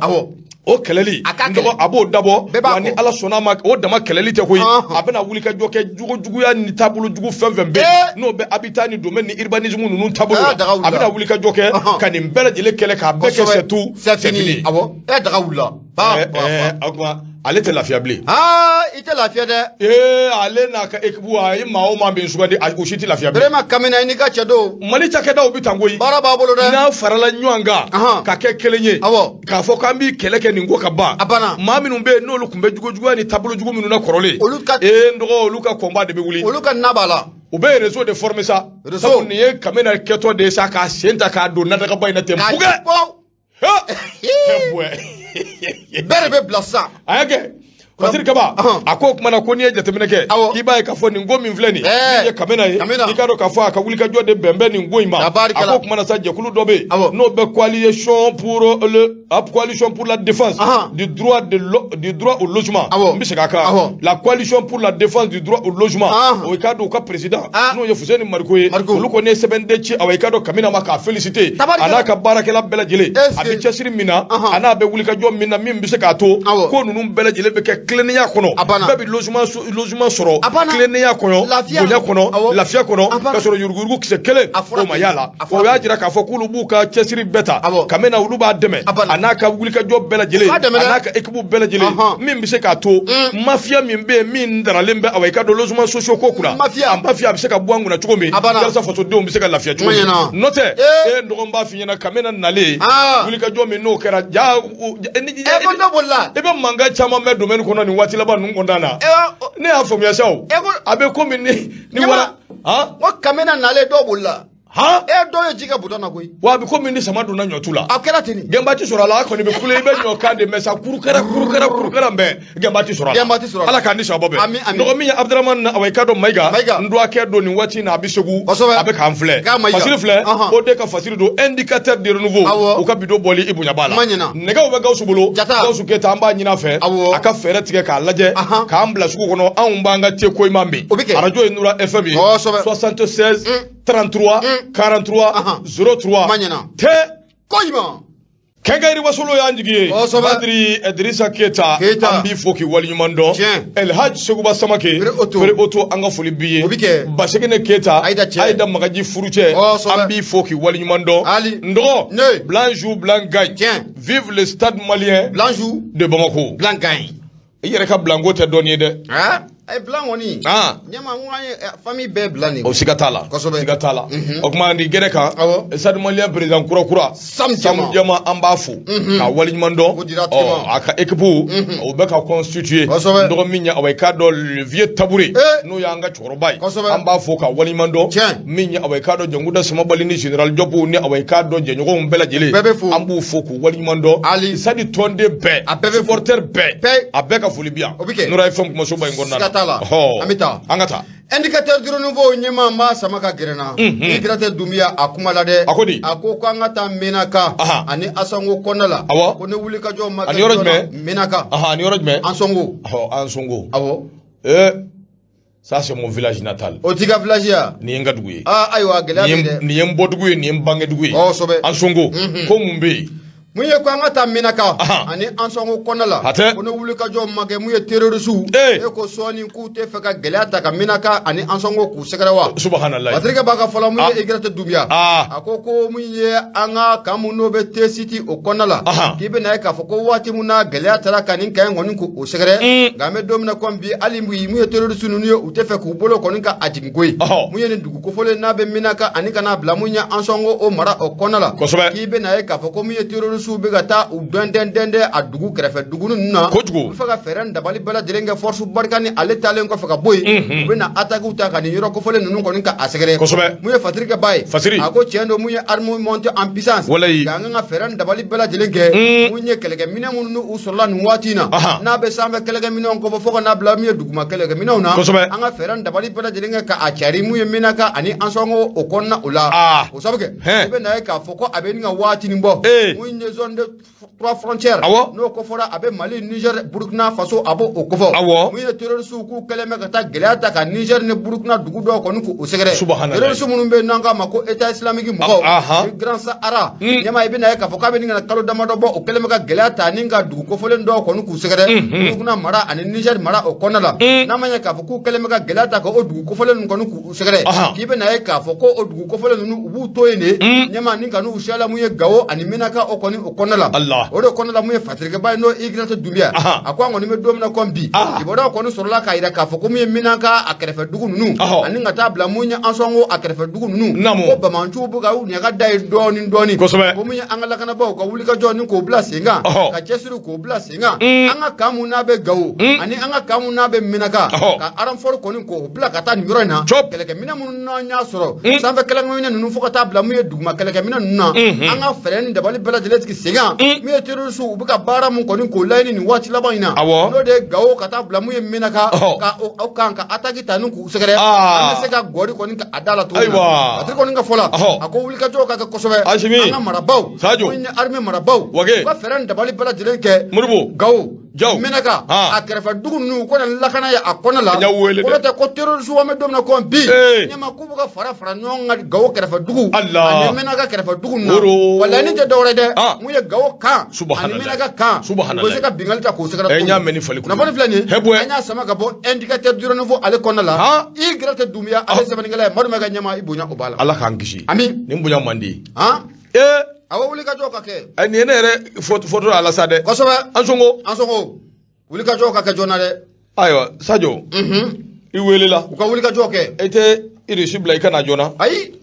o kɛlɛli n dɔgɔ a b'o dabɔ. Wa ni Ala sɔnna a ma, o dama kɛlɛli tɛ koyi, a bɛna wuli ka jɔ kɛ jogo juguya ni taabolo jugu fɛn fɛn bɛ yen n'o bɛ habitat ni domaine ni urbanisme ninnu taabolo la, a bɛna wuli ka jɔ kɛ ka nin bɛɛ lajɛlen kɛlɛ k'a bɛɛ kɛ c'est tout, c'est fini. Awɔ, daga wulila. Ba ba ba. O tuma ale tɛ lafiya bilen. Aa, i tɛ lafiya dɛ. Ee, ale n'a ka équipe, a ye maa o maa min sugandi, o si tɛ lafiya bilen. Vraiment, Kamina, i n'i ka cɛ don. Mali cakɛdaw bɛ tan koyi. Baara b'a bolo dɛ. N'a farala ɲɔgɔn kan ka kɛ kelen ye, k'a fɔ k'an bɛ kɛlɛ kɛ nin ko ka ban. A banna. Maa minnu bɛ yen, n'olu tun bɛ jugujuguya ni taabolo jugu minnu na kɔrɔlen, Olu ka ee, n dɔgɔ, olu ka combat de bɛ wuli. Olu ka na b'a la. U bɛ réseau de former sa. Réseau. Sabu nin ye Kamina kɛtɔ de ye sa, k'a sen ta k'a don nadagaba in na ten. K'a bugɛ. bɔ. Bugɛ. Bɛɛ de bɛ bila sisan. A y'a kɛ Fasiri Kaba. A ko o kumana ko n'i ye jateminɛ kɛ, k'i b'a ye k'a fɔ nin ko min filɛ nin min ye Kamina ye, i k'a dɔn k'a fɔ a ka wulikajɔ de bɛn bɛ nin ko in ma. A ko o kumana sa, jɛkulu dɔ bɛ yen, n'o bɛ coalition pour la défense du droit au logement. N bɛ segin a kan, la coalition pour la défense du droit au logement. O, i k'a dɔn, u ka président, n'o ye Fuseni Mariko ye, olu kɔni ye sɛbɛnden ci, awa, i k'a dɔn, Kamina ma, k'a féliciter, a n'a ka baarakɛla bɛɛ lajɛlen, a bɛ cɛsiri min na, a n'a bɛ wulikajɔ min na, min bɛ se k'a to ko ninnu bɛɛ lajɛlen bɛ kɛ tilennenya kɔnɔ, bɛɛ bɛ logement sɔrɔ tilennenya kɔnɔ, bonya kɔnɔ, lafiya kɔnɔ, ka sɔrɔ yuruguyurugu kisɛ kelen o ma y'a la. O y'a jira k'a fɔ k'olu b'u ka cɛsiri bɛɛ ta. Kamina, olu b'a dɛmɛ, a n'a ka wulikajɔ bɛɛ lajɛlen, a n'a ka équipe bɛɛ lajɛlen, min bɛ se k'a to mafia min bɛ yen, min daralen bɛ, awa, i ka dɔn, logement sociaux ko kunna, mafia a mafia bɛ se ka bɔ an kunna cogo min, walasa fasodenw bɛ se ka lafiya cogo min. N'o tɛ, e dɔgɔnin b'a f'i ɲɛna, Kamina nalen, wulikajɔ min n'o kɛra, ja E ko dɔ bolila. I bɛ mankan caman mɛn domaine kɔnɔ nin waati laban ninnu kɔnɔna na. Ne y'a faamuya sa, o a bɛ komi ni wara. Ko Kamina nalen, dɔw bolila. Han. E, dɔw ye ji kɛ bidɔn na koyi. Wa a bɛ komi ni sama donna ɲɔtu la. A kɛra ten. Gɛnba ti sɔrɔ a la, a kɔni bɛ kule, i bɛ ɲɔ kan de mɛn sa, kurukɛra kurukɛra kurukɛra, mɛ gɛnba ti sɔrɔ a la. Gɛnba ti sɔrɔ a la. Ala k'an ni sababa bɛn. Ami, ami. Dɔgɔ min ye Abudramani na, awa, i k'a dɔn, Mayiga. Mayiga. N dɔgɔkɛ don, nin waati in na a bɛ Segu. A bɛ k'an filɛ. K'a Mayiga. Fasiri filɛ. O de ka fasiri don, indicateur de renouveau. U ka bidon bɔli, i bonya b'a la. Ma ɲinɛ. Nɛgɛw bɛ Gawusu bolo. Jata. Gawusu Keyita, an b'a ɲini a fɛ. A ka fɛɛrɛ tigɛ k'a lajɛ. K'an bila sugu kɔnɔ, anw b'an ka te koyiman min. O bɛ kɛ. Arajo ye Nura FM ye. 76 33 43 03. Ma ɲinɛ. Te. Koyiman. Kɛnkɛri Wasolo y'an jigi ye. Badiri Idrissa Keyita, an b'i fo k'i waleɲuman dɔn. Elhaji Seguba Samake, Fere Oto, an ka foli b'i ye. O bɛ kɛ. Basegene Keyita, Ayida cɛ. Ayida Magaji furucɛ, an b'i fo k'i waleɲuman dɔn. Ali. N dɔgɔ, Blanc joue, Blanc gagne. Vive le stade malien Blanc joue de Bamako. Blanc gagne. I yɛrɛ ka blanc ko tɛ dɔɔnin ye dɛ. Ɛ, blanc kɔni. Ɲɛma, n ko an ye famille bɛɛ blanc de. O siga t'a la. Siga t'a la. O tuma nin gɛrɛ kan. Stade malien président kura kura. Sam Jama, an b'a fo k'a waleɲuman dɔn. Ɔ, a ka équipe, o bɛ ka constituer. Dɔgɔ min ye, awa, i k'a dɔn, le vieux Tabouré, n'o y'an ka cɛkɔrɔba ye. An b'a fo k'a waleɲuman dɔn. Min ye, awa, i k'a dɔn, Jɔnkuda Samabali ni général Diop ni, awa, i k'a dɔn, jɛɲɔgɔnw bɛɛ lajɛlen. Bɛɛ bɛ fo. An b'u fo k'u waleɲuman dɔn. Ali. Stade tɔnden bɛɛ. A bɛɛ bɛ fo. Supporter bɛɛ. A bɛɛ ka foli bi yan. O bɛ kɛ. Nura FM kumasoba in kɔnɔna na. Siga t'a la. An bɛ taa. An ka taa. Indicateur du renouveau ɲɛmaa, n b'a sama ka gɛrɛ na. Indicateur Dunbiya, a kuma la dɛ. A ko di? A ko k'an ka taa Menaka ani Asango kɔnɔna la. Ko ni wulikajɔ ma kɛ. Ani yɔrɔ jumɛn? Menaka. Ani yɔrɔ jumɛn? Ansongo. Ansongo. Awɔ. Ee, ça c'est mon village natal. O t'i ka village ya? Nin ye n ka dugu ye. Aa, ayiwa, gɛlɛya bɛ dɛ. Nin ye n bɔdugu ye, nin ye n bangedugu ye. Kosɛbɛ. Ansongo. Ko mun bɛ yen? Mun ye ko an ka taa Menaka ani Ansongo kɔnɔna la. Hatɛ. Ko ni wulikajɔ ma kɛ, mun ye terroriste. E ko sɔɔni k'u tɛ fɛ ka gɛlɛya ta ka Menaka ani Ansongo k'u sɛgɛrɛ wa? Subahanallahi. Patrick b'a ka fɔlɔ, mun ye Igrate Dunbiya. A ko ko mun ye an ka kan mun n'o bɛ Tesiti o kɔnɔna la. K'i bɛna ye k'a fɔ ko waati mun na gɛlɛya taara ka nin kan in kɔni k'o sɛgɛrɛ. Nka an bɛ don min na komi bi, hali mun ye terroriste ninnu ye, u tɛ fɛ k'u bolo kɔni ka a jigin koyi. Mun ye nin dugu kofɔlen n'a bɛ Menaka ani ka n'a bila mun ye Ansongo o mara o kɔnɔna la. K'i bɛna ye k'a fɔ ko mun ye terroriste bɛ ka taa u dɛndɛn a dugu kɛrɛfɛ dugu ninnu na. Kojugu. U bɛ fɛ ka fɛɛrɛ ni dabali bɛɛ lajɛlen kɛ, force Barkhane ni ale taalen kɔfɛ ka bɔ yen. U bɛ na attaque ta ka nin yɔrɔ kofɔlen ninnu kɔni ka a sɛgɛrɛ. Mun ye Fatirikɛ ba ye. Fasiri. A ko tiɲɛ don, mun ye arme montée en puissance. Walayi. Nka an kan ka fɛɛrɛ ni dabali bɛɛ lajɛlen kɛ. Mun ye kɛlɛkɛminɛn minnu n'u sɔrɔla nin waati in na. N'a bɛ sanfɛ kɛlɛkɛminɛnw kofɔ fo ka n'a bila mun ye duguma kɛlɛkɛminɛnw na. An ka fɛɛrɛ ni dabali bɛɛ lajɛlen kɛ ka a cari mun ye Menaka ani Ansongo o kɔnɔna o la. O sabu kɛ. I bɛ na ye k'a fɔ ko a bɛ nin ka waati nin bɔ. Mun ye zone de trois frontières. N'o kofɔra, a bɛ Mali, Niger, Burkina Faso, a b'o o kofɔ. Mun ye terroriste k'u kɛlen bɛ ka taa gɛlɛya ta ka Niger ni Burkina dugu dɔw kɔni k'o sɛgɛrɛ. Subahanallahi. Terroriste minnu bɛ yen n'an k'a ma ko État islamique mɔgɔw. Ni Grand Sahara. Ɲɛma, i bɛ na ye k'a fɔ k'a bɛ nin ka kalo damadɔ bɔ, o kɛlen bɛ ka gɛlɛya ta ni ka dugu kofɔlen dɔw kɔni k'u sɛgɛrɛ. Burkina mara ani Niger mara o kɔnɔna la. N'a ma ɲɛ k'a fɔ k'u kɛlen bɛ ka gɛlɛya ta ka o dugu kofɔlen ninnu kɔni k'u sɛgɛrɛ. K'i bɛ na ye k'a fɔ ko o dugu kofɔlen ninnu, u b'u to yen de. Ɲɛma, ni ka n'u siyala mun ye Gawo ani Menaka o kɔni o kɔnɔna la. Allah. O de kɔnɔna la, mun ye fatirikɛba ye, n'o ye Igrate Dunbiya, a ko an kɔni bɛ don min na komi bi, kibaruyaw kɔni sɔrɔla k'a jira k'a fɔ ko mun ye Minanka a kɛrɛfɛ dugu ninnu ani ka taa bila mun ye Ansɔngo a kɛrɛfɛ dugu ninnu, ko banbaanciw bɛ ka u ɲaga da yen dɔɔni dɔɔni. Ko mun ye an ka lakanabaaw ka wulikajɔ ni k'o bila sen kan, ka cɛsiri k'o bila sen kan, an ka camp mun n'a bɛ Gawo ani an ka camp mun n'a bɛ Menaka, ka renfort kɔni k'o bila ka taa nin yɔrɔ in na. Kɛlɛkɛminɛn minnu n'an y'a sɔrɔ, sanfɛ kɛlɛkɛminɛn ninnu fo ka taa bila mun ye duguma kɛlɛkɛminɛn ninnu na, an ka fɛɛrɛ ni dabali bɛɛ lajɛlen sigi sen kan. Min ye terroriste, u bɛ ka baara mun kɔni k'o laɲini nin waati laban in na, n'o de ye Gawo ka taa bila mun ye Menaka, ka o kan ka attaque ta ni k'u sɛgɛrɛ, an bɛ se ka gɔri kɔni ka a da la cogo min na. Patiri kɔni ka fɔ la, a ko wulikajɔw ka kɛ kosɛbɛ, an ka marabaaw, mun ye armée marabaaw, u ka fɛɛrɛ ni dabali bɛɛ lajɛlen kɛ. Modibo. Gawo, Jaw. Menaka a kɛrɛfɛ dugu ninnu, u ka na lakana ye a kɔnɔ la. N y'a wele dɛ. Ko n'o tɛ, ko terroriste, an bɛ don min na komi bi, ɲɛma k'u bɛ ka fara fara ɲɔgɔn kan Gawo kɛrɛfɛ dugu Allah. ani Menaka kɛrɛfɛ dugu ninnu na. Woro. Walayi, ni tɛ dɔwɛrɛ dɛ, mun ye Gawo camp Subhanallah. ani Menaka camp, Subhanallah. u bɛ se ka binkanni ta k'u sɛgɛrɛ. N y'a mɛn ni fali kulo. Kunnafoni filɛ nin ye, Hɛbwɛ. an y'a sama ka bɔ Indicateur du Renouveau ale kɔnɔna la. Igrate Dunbiya ale sɛbɛnnikɛla ye. Madu Mayiga ɲɛma, i bonya o b'a la. Ala k'an kisi. Ami. Nin bonya man di. Awɔ, wulikajɔ ka kɛ. Nin ye ne yɛrɛ fɔtɔ a la sa dɛ. Kosɛbɛ. Ansɔngo. Ansɔngo, wulikajɔ ka kɛ joona dɛ. Ayiwa Sajo, i welela. U ka wulikajɔ kɛ. E tɛ irisi bila i ka na joona? Ayi.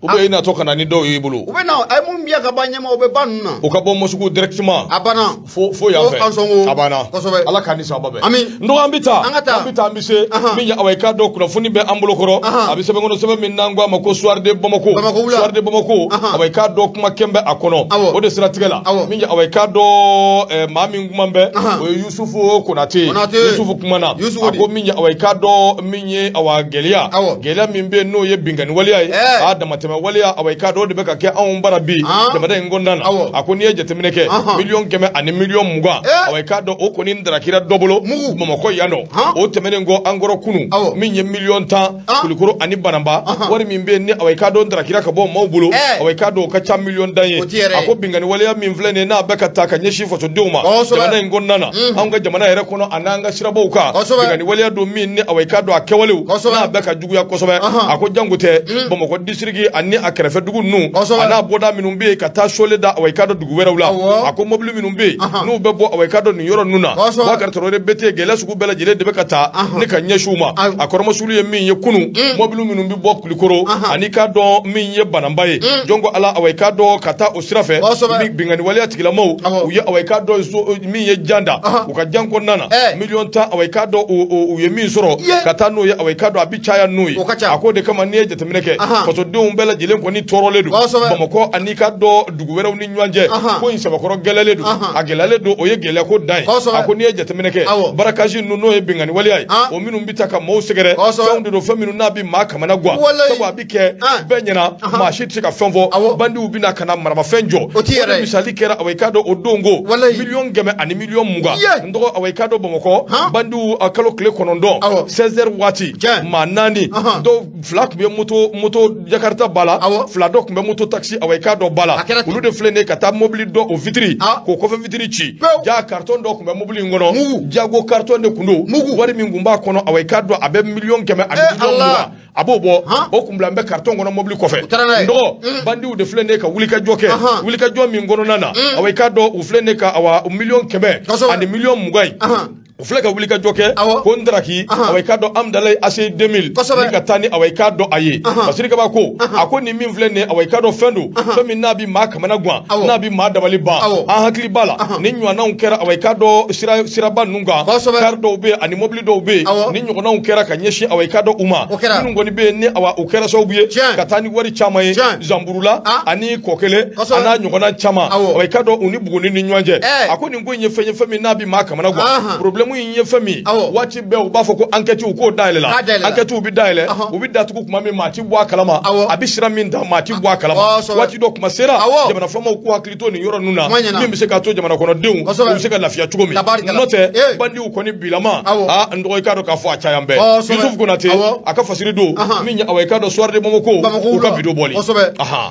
Ou bien i natɔ ka na ni dɔw y'i bolo? U bɛ na, a ye mun biya ka ban ɲɛma, u bɛ ba ninnu na. U ka bɔ Moscou directement. A banna. Fo yan fɛ. Ansɔngo. A banna. Kosɛbɛ. Ala k'an ni sababa bɛn. Ami. N dɔgɔ, an bɛ taa. An ka taa. An bɛ taa, an bɛ se. Min ye, awa, i k'a dɔn kunnafoni bɛ an bolo kɔrɔ. A bɛ sɛbɛn kɔnɔ, sɛbɛn min n'an ko a ma ko Soir de Bamako. Bamako wula. Soir de Bamako. Awa, i k'a dɔn kuma kɛn bɛ a kɔnɔ. O de siratigɛ la. Min ye, awa, i k'a dɔn maa min kuma bɛ, o ye Yusufu Konate. Konate. Yusufu kumana. Yusufu A ko min ye, awa, i k'a dɔn min ye, awa, gɛlɛya. Gɛlɛya min bɛ yen, n'o ye binkanni waleya ye. A damatɛmɛ waleya, awa, i k'a dɔn o de bɛ ka kɛ anw bara bi jamana in kɔnɔna na. A ko n'i ye jateminɛ kɛ, 120 000 000, awa, i k'a dɔn o kɔni darakira dɔ bolo Bamakɔ yan nɔ. O tɛmɛnen kɔ, an kɔrɔ kunun, min ye 10 000 000, Kulukoro ani Bananba, wari min bɛ yen ni, awa, i k'a dɔn darakira ka bɔ maaw bolo, awa, i k'a dɔn o ka ca 10 000 000 ye. A ko binkanni waleya min filɛ nin ye, n'a bɛ ka ta ka ɲɛsin fasodenw ma jamana in kɔnɔna na, anw ka jamana yɛrɛ kɔnɔ ani an ka sirabaw kan, binkanni waleya don min ni, awa, i k'a dɔn a kɛwalew n'a bɛ ka juguya kosɛbɛ. A ko janko tɛ Bamakɔ disiriki ani a kɛrɛfɛ dugu ninnu a n'a bɔda minnu bɛ yen ka taa sole da, awa, i k'a dɔn dugu wɛrɛw la. A ko mobili minnu bɛ yen n'u bɛ bɔ, awa, i k'a dɔn nin yɔrɔ ninnu na, Bakari Tarawele BT, gɛlɛya sugu bɛɛ lajɛlen de bɛ ka taa ni ka ɲɛsin u ma. A kɔrɔmasulu ye min ye, kunun mobili minnu bɛ bɔ Kulukoro ani k'a dɔn min ye Bananba ye, jɔn ko Ala, awa, i k'a dɔn ka taa o sira fɛ, binkanni waleya tigilamɔgɔw u ye, awa, i k'a dɔn min ye jan da u ka jan kɔnɔna na, 10 000, awa, i k'a dɔn u ye min sɔrɔ ka taa n'o ye, awa, i k'a dɔn a bɛ caya n'o ye. A k'o de kama, n'i ye jateminɛ kɛ, fasodenw bɛɛ lajɛlen kɔni tɔɔrɔlen don Bamakɔ ani k'a dɔn dugu wɛrɛw ni ɲɔgɔn cɛ. Ko in sɛbɛkɔrɔ gɛlɛyalen don, a gɛlɛyalen don, o ye gɛlɛya ko dan ye. A ko n'i ye jateminɛ kɛ, braquage ninnu, n'o ye binkanni waleya ye, o minnu bɛ taa ka maaw sɛgɛrɛ, fɛnw de don, fɛn minnu n'a bɛ maa kamana gan, sabu a bɛ kɛ bɛɛ ɲɛna, maa si tɛ se ka fɛn fɔ. Bandiw bɛna ka na maramafɛn jɔ. O misali kɛra, awa, i k'a dɔn o don ko 120 000 000, n dɔgɔ, awa, i k'a dɔn Bamakɔ bandiw a kalo tile 9, 16 heures waati, maa naani, dɔw fila tun bɛ moto Jakarta ba la, fila dɔ tun bɛ moto taxi, awa, i k'a dɔn ba la. Olu de filɛ nin ye ka taa mobili dɔ o vitiri k'o kɔfɛ vitiri ci. Ja carton dɔ tun bɛ mobili in kɔnɔ, jago carton de tun don. Wari min tun b'a kɔnɔ, awa, i k'a dɔn a bɛ 120 000 000, a b'o bɔ. O kun bila n bɛ carton kɔnɔ mobili kɔfɛ. N dɔgɔ, bandiw de filɛ nin ye ka wulikajɔ kɛ, wulikajɔ min kɔnɔna na, awa, i k'a dɔn u filɛ nin ye ka, awa, 120 000 000 in, u filɛ ka wulikajɔ kɛ ko n daraki, awa, i k'a dɔn Amdalayi ACI 2000 ni ka taa ni, awa, i k'a dɔn a ye. Basiri Kaba ko, a ko nin min filɛ nin ye, awa, i k'a dɔn fɛn don, fɛn min n'a bɛ maa kamana gan, n'a bɛ maa dabali ban. An hakili b'a la, ni ɲɔgɔnnaw kɛra, awa, i k'a dɔn siraba ninnu kan, kari dɔw bɛ yen ani mobili dɔw bɛ yen, ni ɲɔgɔnnaw kɛra ka ɲɛsin, awa, i k'a dɔn u ma, minnu kɔni bɛ yen ni, awa, u kɛra sababu ye ka taa ni wari caman ye Zanburula ani Kɔkelen a n'a ɲɔgɔnna caman, awa, i k'a dɔn u ni Buguni ni ɲɔgɔn cɛ. A ko nin ko in ye fɛn ye, fɛn min n'a bɛ maa kamana gan. Problème in ye fɛn min, waati bɛɛ u b'a fɔ ko enquête k'o dayɛlɛla, enquête bɛ dayɛlɛ, u bɛ datugu tuma min, maa ti bɔ a kalama. A bɛ sira min ta, maa ti bɔ a kalama. Waati dɔ kuma sera, jamana faamaw k'u hakili to nin yɔrɔ ninnu na, min bɛ se k'a to jamana kɔnɔdenw u bɛ se ka lafiya cogo min. N'o tɛ, bandiw kɔni bilama, aa, n dɔgɔ, i k'a dɔn k'a fɔ a caya bɛɛ. Yusuf Konate a ka fasiri don min ye, awa, i k'a dɔn Soir de Bamako u ka video bɔli.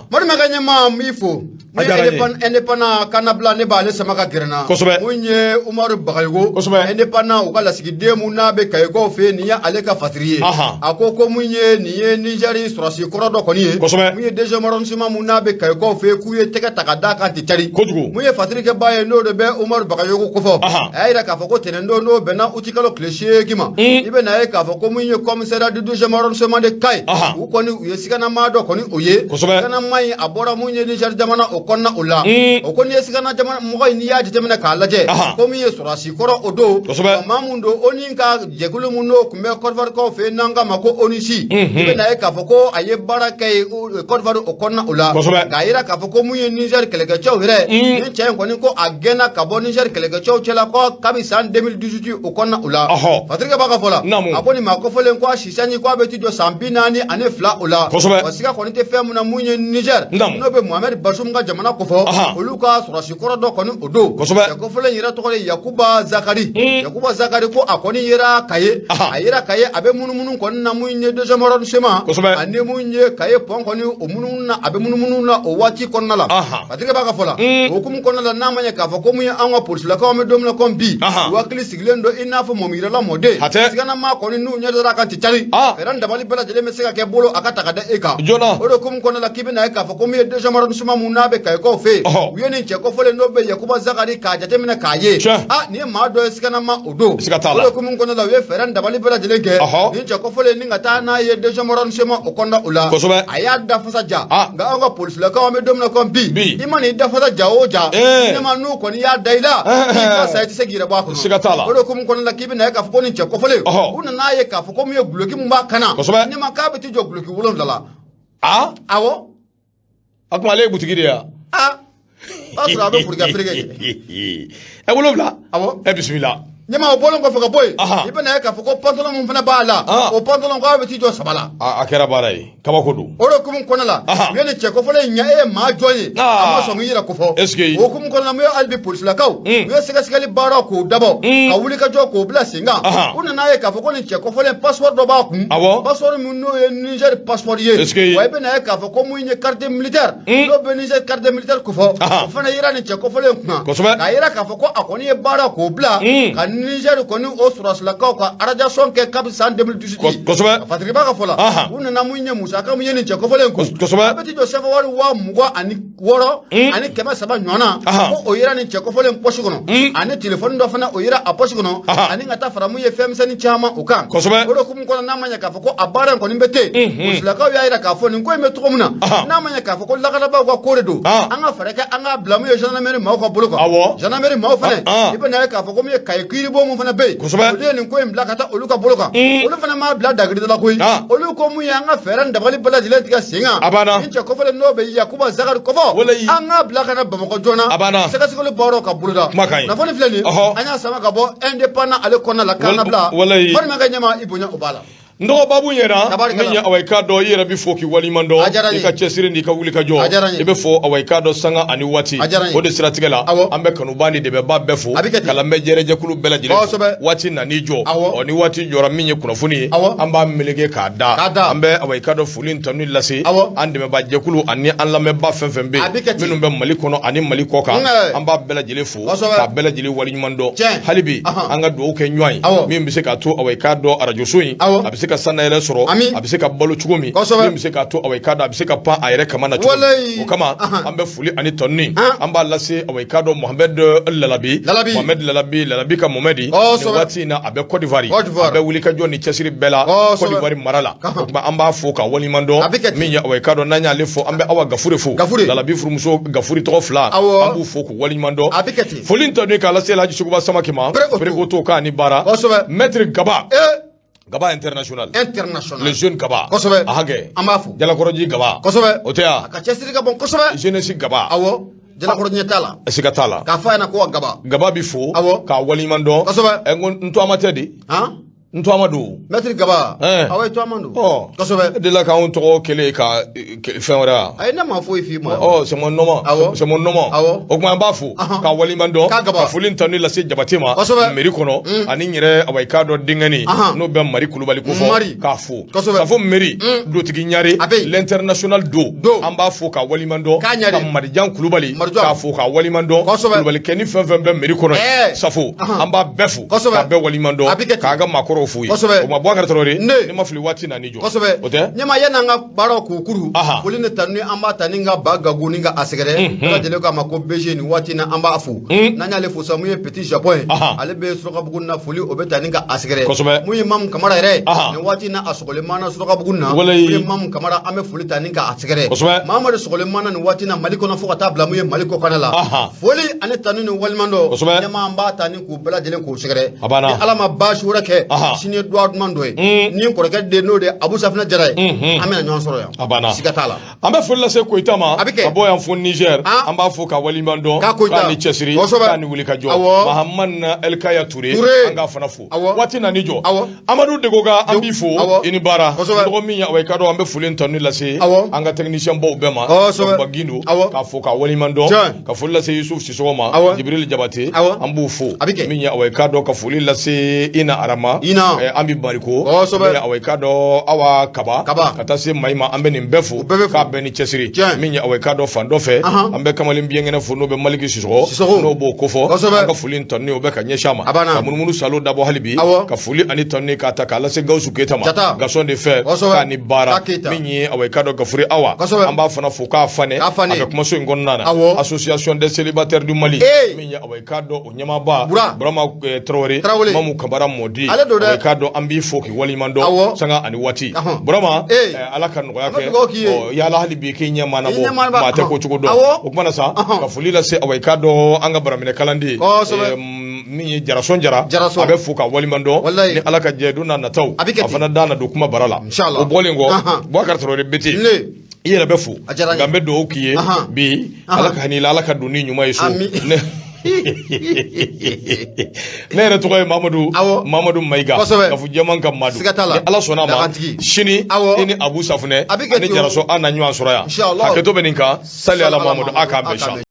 Madu Mayiga ɲɛmaa, n b'i fo. A diyara n ye. Indépendant kannabila, ne b'ale sama ka gɛrɛ n na. Mun ye Umaru Bagayogo, Indépendant u ka lasigiden mun n'a bɛ Kayikaw fɛ yen, nin ye ale ka fasiri ye. A ko ko mun ye nin ye Nizɛri sɔrɔdasi kɔrɔ dɔ kɔni ye. Mun ye deuxième arrondissement mun n'a bɛ Kayikaw fɛ yen, k'u ye tɛgɛ ta ka d'a kan ten cari. Mun ye fasirikɛba ye, n'o de bɛ Umaru Bagayogo kofɔ. A y'a yira k'a fɔ ko tɛnɛndon, n'o bɛnna utikalo tile 8 ma, i bɛ n'a ye k'a fɔ ko mun ye commissariat du deuxième arrondissement de Kayi, u kɔni u ye siganamaa dɔ kɔni o ye. Siganamaa in, a bɔra mun ye Niger jamana o kɔnɔna o la. O ko n'i ye sigana jamana mɔgɔ in, n'i y'a jateminɛ k'a lajɛ, ko min ye sɔrɔdasi kɔrɔ o don, maa mun don, ONU ka jɛkulu mun n'o tun bɛ Côte d'Ivoire fɛ yen, n'an k'a ma ko ONUCI, i bɛ n'a ye k'a fɔ ko a ye baara kɛ yen Côte d'Ivoire o kɔnɔna o la. K'a yira k'a fɔ ko mun ye Niger kɛlɛkɛcɛw yɛrɛ, nin cɛ in kɔni, ko a gɛnna ka bɔ Niger kɛlɛkɛcɛw cɛla ko kabi san 2018 o kɔnɔna o la. Patrick b'a ka fɔ la, a ko nin maa kofɔlen, ko a sisanni ko a bɛ t'i jɔ san 42 o la. Wa siga kɔni tɛ fɛn mun na, mun ye Niger, n'o bɛ Mohamed Bazoum ka jamana kofɔ, olu ka sɔrɔdasi kɔrɔ dɔ kɔni o don. Cɛ kofɔlen yɛrɛ tɔgɔ de Yakuba Zakari. Yakuba Zakari, ko a kɔni yera Kaye, a yera Kaye, a bɛ munumunu kɔni na mun ye deuxième arrondissement ani mun ye Kaye pont kɔni, o munumunu na, a bɛ munumunu na o waati kɔnɔna la. Patrick b'a ka fɔ la, o hukumu kɔnɔna la, n'a ma ɲɛ k'a fɔ ko mun ye an ka polisilakaw, an bɛ don min na komi bi, u hakili sigilen don i n'a fɔ mɔmiyirala mɔden. Siganamaa kɔni, n'u ɲɛ dara a kan ten cari, fɛɛrɛ ni dabali bɛɛ lajɛlen bɛ se ka kɛ bolo a ka ta ka da e kan. O de hukumu kɔnɔna la, k'i bɛna ye k'a fɔ ko min ye deuxième arrondissement mun n'a bɛ Kayikaw fɛ yen, u ye nin cɛ kofɔlen n'o bɛ Yakuba Zakari k'a jateminɛ k'a ye, a nin ye maa dɔ ye, siganama o don. O de hukumu kɔnɔna la, u ye fɛɛrɛ ni dabali bɛɛ lajɛlen kɛ nin cɛ kofɔlen ni ka taa n'a ye deuxième arrondissement o kɔnɔna o la. A y'a da fasa ja, nka an ka polisilakaw, an bɛ don min na komi bi, i man'i da fasa ja o ja, ne ma n'u kɔni y'a da i la, k'i ka sa, i tɛ se k'i yɛrɛ bɔ a kɔnɔ. Siga t'a la. O de hukumu kɔnɔna la, k'i bɛna ye k'a fɔ ko nin cɛ kofɔlen, u nana ye k'a fɔ ko min ye guloki mun b'a kan na, ne ma k'a bɛ t'i jɔ guloki 7 la. Awɔ. A tuma ale ye butigi de ye wa? Aa, o y'a sɔrɔ a bɛ furukɛ feere kɛ. Ɛ, 7. Awɔ. Ɛ, bisimila. Ɲɛma, o bɔlen kɔfɛ ka bɔ yen, i bɛna ye k'a fɔ ko pantalon mun fana b'a la, o pantalon k'a bɛ t'i jɔ 3 la. A kɛra baara ye, kabako don. O de hukumu kɔnɔna la, u ye nin cɛ kofɔlen in ɲɛ, e ye maa jɔn ye? A ma sɔn k'i yɛrɛ kofɔ. Est ce que o hukumu kɔnɔna la, mun ye hali bi polisilakaw, u ye sɛgɛsɛgɛli baara k'o dabɔ, ka wuli ka jɔ k'o bila sen kan. U nana ye k'a fɔ ko nin cɛ kofɔlen, passeport dɔ b'a kun, passeport min n'o ye Niger passeport ye. Est ce que wa i bɛna ye k'a fɔ ko mun ye carte militaire, n'o bɛ Niger carte militaire kofɔ, o fana yera nin cɛ kofɔlen kunna. K'a yira k'a fɔ ko a kɔni ye baara k'o bila ka Niger kɔni o sɔrɔdasilakaw ka radiation kɛ kabi san 2018. Fatigi b'a ka fɔ la, u nana mun ye musaka mun ye nin cɛ kofɔlen kun, a bɛ t'i jɔ sefa wari 26,300 ɲɔgɔn na, ko o yera nin cɛ kofɔlen pɔsi kɔnɔ, ani telefɔni dɔ fana o yera a pɔsi kɔnɔ, ani ka taa fara mun ye fɛn misɛnnin caman o kan. O de hukumu kɔnɔ, n'a ma ɲɛ k'a fɔ ko a baara in kɔni bɛ ten, polisilakaw y'a yira k'a fɔ nin ko in bɛ cogo min na, n'a ma ɲɛ k'a fɔ ko lakanabaaw ka ko de don, an ka fɛɛrɛ kɛ an k'a bila mun ye gendarmerie maaw ka bolo kan. Gendarmerie maaw fana, i bɛna ye k'a fɔ ko mun ye Kayi kiiribon mun fana bɛ yen, olu ye nin ko in bila ka taa olu ka bolo kan. Olu fana m'a bila dagirida la koyi. Olu ko mun ye an ka fɛɛrɛ ni dabali bɛɛ lajɛlen tigɛ sen kan, nin cɛ kofɔlen n'o bɛ Yakuba Zakari kofɔ, an k'a bila ka na Bamakɔ joona, sɛgɛsɛgɛli baaraw ka boloda. Kunnafoni filɛ nin, an y'a sama ka bɔ Indépendant ale kɔnɔna la, k'an labila balima ka ɲɛma, i bonya o b'a la. N dɔgɔ, babu ɲɛna min ye, awa, i k'a dɔn i yɛrɛ bɛ fo k'i waleɲuman dɔn i ka cɛsiri n'i ka wuli ka jɔ. I bɛ fɔ, awa, i k'a dɔn sanga ani waati. O de siratigɛ la, an bɛ kanuba ni dɛmɛba bɛɛ fo, ka lamɛnjɛrɛjɛkulu bɛɛ lajɛlen fo. Waati nan'i jɔ, ɔ ni waati jɔra, min ye kunnafoni ye, an b'a meleke k'a da. An bɛ, awa, i k'a dɔn foli ni tanu lase an dɛmɛba jɛkulu ani an lamɛnba fɛn fɛn bɛ yen, minnu bɛ Mali kɔnɔ ani Mali kɔ kan, an b'a bɛɛ lajɛlen fo k'a bɛɛ lajɛlen waleɲuman dɔn. Hali bi an ka dugawu kɛ ɲɔgɔn ye, min bɛ se k'a to, awa, i k'a dɔn arajoso in a bɛ se ka sannayɛlɛ sɔrɔ, a bɛ se ka balo cogo min, min bɛ se k'a to, awa, i k'a dɔn a bɛ se ka pan a yɛrɛ kama na cogo min. O kama an bɛ foli ani tanuni an b'a lase, awa, i k'a dɔn Mohamed Lalabi, Mohamed Lalabi, Lalabi ka Mohamed, nin waati in na a bɛ Côte d'Ivoire, a bɛ wuli ka jɔ ni cɛsiri bɛɛ la Côte d'Ivoire mara la. O tuma an b'a fo ka waleɲuman dɔn. Min ye, awa, i k'a dɔn n'an y'ale fo, an bɛ Awa Gafure fo, Lalabi furumuso Gafure tɔgɔ fila, an b'u fo k'u waleɲuman dɔn. Foli ni tanuni k'a lase Alhaji Seguba Samake ma, Perekoto k'a ni baara, maître Gaba, Gaba international, international, le jeune Gaba. A hakɛ. An b'a fo. Jalakɔrɔji Gaba. O tɛ yan. A ka cɛsiri ka bon kosɛbɛ. Jeunesse Gaba. Awɔ, Jalakɔrɔ ɲɛ t'a la. Siga t'a la. K'a fɔ a ɲɛna ko Gaba. Gaba bi fo. Awɔ. K'a waleɲuman dɔn. Kosɛbɛ. Ɛ, n ko n to a ma tɛ de. Han. N tɔgɔma don. Maître Gaba. Awɔ, i tɔgɔma don. Ɔ. Kosɛbɛ. E delila k'anw tɔgɔ kɛlen ka fɛn wɛrɛ wa? Ayi, ne ma foyi f'i ma. Ɔ, c'est mon nom. Awɔ. C'est mon nom. Awɔ. O tuma an b'a fo k'a waleɲuman dɔn. K'a Gaba. Ka foli ni tanuni lase Jabate ma. Kosɛbɛ. Mairie kɔnɔ. Ani n yɛrɛ, awa, i k'a dɔn denkɛni. N'o bɛ Mari Kulubali ko fɔ. Mari. K'a fo. Kosɛbɛ. K'a fɔ mairie. Dotigi Ɲare. A bɛ yen. L'international do. Do. An b'a fo k'a waleɲuman dɔn. K'a Ɲare. Ka Marijan Kulubali. Marijan. K'a fo k'a waleɲuman dɔn. Kosɛbɛ. Kulubalikɛni fɛn fɛn bɛ mairie kɔnɔ. Safo. An b'a bɛɛ fo. Kosɛbɛ. K'a bɛɛ waleɲuman dɔn. A bɛ kɛ ten. K'an ka maakɔrɔw fo ye. Kosɛbɛ. O ma Bubakari Tarawele. Ne. Ne ma fili, waati nan'i jɔ. Kosɛbɛ. O tɛ? Ɲɛma, yan'an ka baaraw k'u kuru. Foli ni tanuni, an b'a ta ni ka ba gago ni ka a sɛgɛrɛ. Bɛɛ lajɛlen k'a ma ko BG, nin waati in na an b'a fo. N'an y'ale fo sa, mun ye Petit Japon ye. Ale bɛ Surakabugu na, foli o bɛ ta ni ka a sɛgɛrɛ. Kosɛbɛ. Mun ye Mamu Kamara yɛrɛ ye. Nin waati in na a sɔgɔlen m'an na Surakabugu na. Walayi. Mun ye Mamu Kamara, an bɛ foli ta ni ka a sɛgɛrɛ. Kosɛbɛ. Mamadu sɔgɔlen m'an na nin waati in na Mali kɔnɔ fo ka taa bila mun ye Mali kɔkanna la. Foli ani tanu ni waleɲuman dɔn. Kosɛbɛ. Ɲɛma, an b'a ta ni k'u bɛɛ lajɛlen k'u sɛgɛrɛ. A banna. Ni Ala ma baasi wɛrɛ kɛ. Sini ye duwa duman dɔ ye. Ni n kɔrɔkɛ den n'o de ye Abu Safinɛ Jara ye. An bɛna ɲɔgɔn sɔrɔ yan. A banna. Siga t'a la. An bɛ foli lase Koyita ma. A bɛ kɛ. Ka bɔ yan fo Niger. Ah. An b'a fo ka waleɲuman dɔn. K'a Koyita. K'a ni cɛsiri. Kosɛbɛ. K'a ni wuli ka jɔ. Awɔ. Mahamani Elkaya Ture. Ture. An k'a fana fo. Awɔ. Waati nan'i jɔ. Awɔ. Amadu Degoga, an b'i fo. Awɔ. I ni baara. Kosɛbɛ. Dɔgɔ min ye, awa, i ka dɔn, an bɛ foli ni tanuni lase. Awɔ. An ka technicien baw bɛɛ ma. Kosɛbɛ. Ba Gindo. Awɔ. K'a fo k'a waleɲuman dɔn. Tiɲɛ. Ka foli lase Yusuf Sisɔgɔ ma. Awɔ. Jibril Jabate. Awɔ. An b'u fo. A bɛ kɛ. Min ye, awa, i k'a dɔn, ka foli lase Ina Arama. Ina. An bɛ Mariko. Kosɛbɛ. Min ye, awa, i k'a dɔn, Awa Kaba. Kaba. Ka taa se Mayi ma, an bɛ nin bɛɛ fo. U bɛɛ bɛ fo. K'a bɛɛ ni cɛsiri. Tiɲɛ. Min ye, awa, i k'a dɔn, fan dɔ fɛ. An bɛ kamalen biɲɛkɛnɛ fo, n'o bɛ Maliki Sisɔgɔ. Sisɔgɔ. N'o b'o kofɔ. Kosɛbɛ. An ka foli ni tanuni, o bɛ ka ɲɛsin a ma. A banna. Ka munumunu salo dabɔ hali bi. Awɔ. Ka foli ani tanuni k'a ta k'a lase Gawusu Keyita ma. Jata. Gaston de fɛ. Kosɛbɛ. K'a ni baara. K'a Keyita. Min ye, awa, i k'a dɔn, Gafure Awa. Kosɛbɛ. An b'a fana fo k'a fanɛ. K'a fanɛ. A bɛ kumaso in kɔnɔna na. Awɔ. Association des célibataires du Mali. Ee. Min ye, awa, i k'a dɔn, o ɲɛmaaba. Bura. Burama Tarawele. Tarawele. Mamu Kabara Mɔdi. Ale don dɛ. Awa, i k'a dɔn, an b'i fo k'i waleɲuman dɔn. Awɔ. Sanga ani waati. Burama. Ee. Ala ka nɔgɔya An bɛ kɛ. dugawu k'i ye. Ɔ, yala hali bi k'i ɲɛ mana I bɔ. ɲɛ mana bɔ. Maa tɛ ko cogo dɔn. Awɔ. O kumana sa. Ka foli lase, awa, i k'a dɔn, an ka baraminɛ kalanden. Kosɛbɛ. Min ye Jarasɔn Jara. Jarasɔn. A bɛ fo ka waleɲuman dɔn. Walayi. Ni Ala ka jɛ, don n'a nataw. A bɛ kɛ ten. A fana da na don kuma bara la. Inshallah. O bɔlen kɔ. Bubakari Tarawele Bete. Ne. I yɛrɛ bɛ fo. A diyara n ye. Nka n bɛ dugawu k'i ye. Bi Ala ka hinɛ i la, Ala ka don ni ɲuman ye so. Ami. Ne yɛrɛ tɔgɔ ye Mamadu. Awɔ. Mamadu Mayiga. Kosɛbɛ. Kafu jɛman ka Madu. Siga t'a la. Ni Ala sɔnna a ma. Dagantigi. Sini. Awɔ. I ni Abu Safunɛ. A bɛ kɛ Ani ten o. Jaraso, an na ɲɔgɔn sɔrɔ yan. Inshallah. Hakɛto bɛ nin kan. Sali ala Mamadu, a k'an bɛn.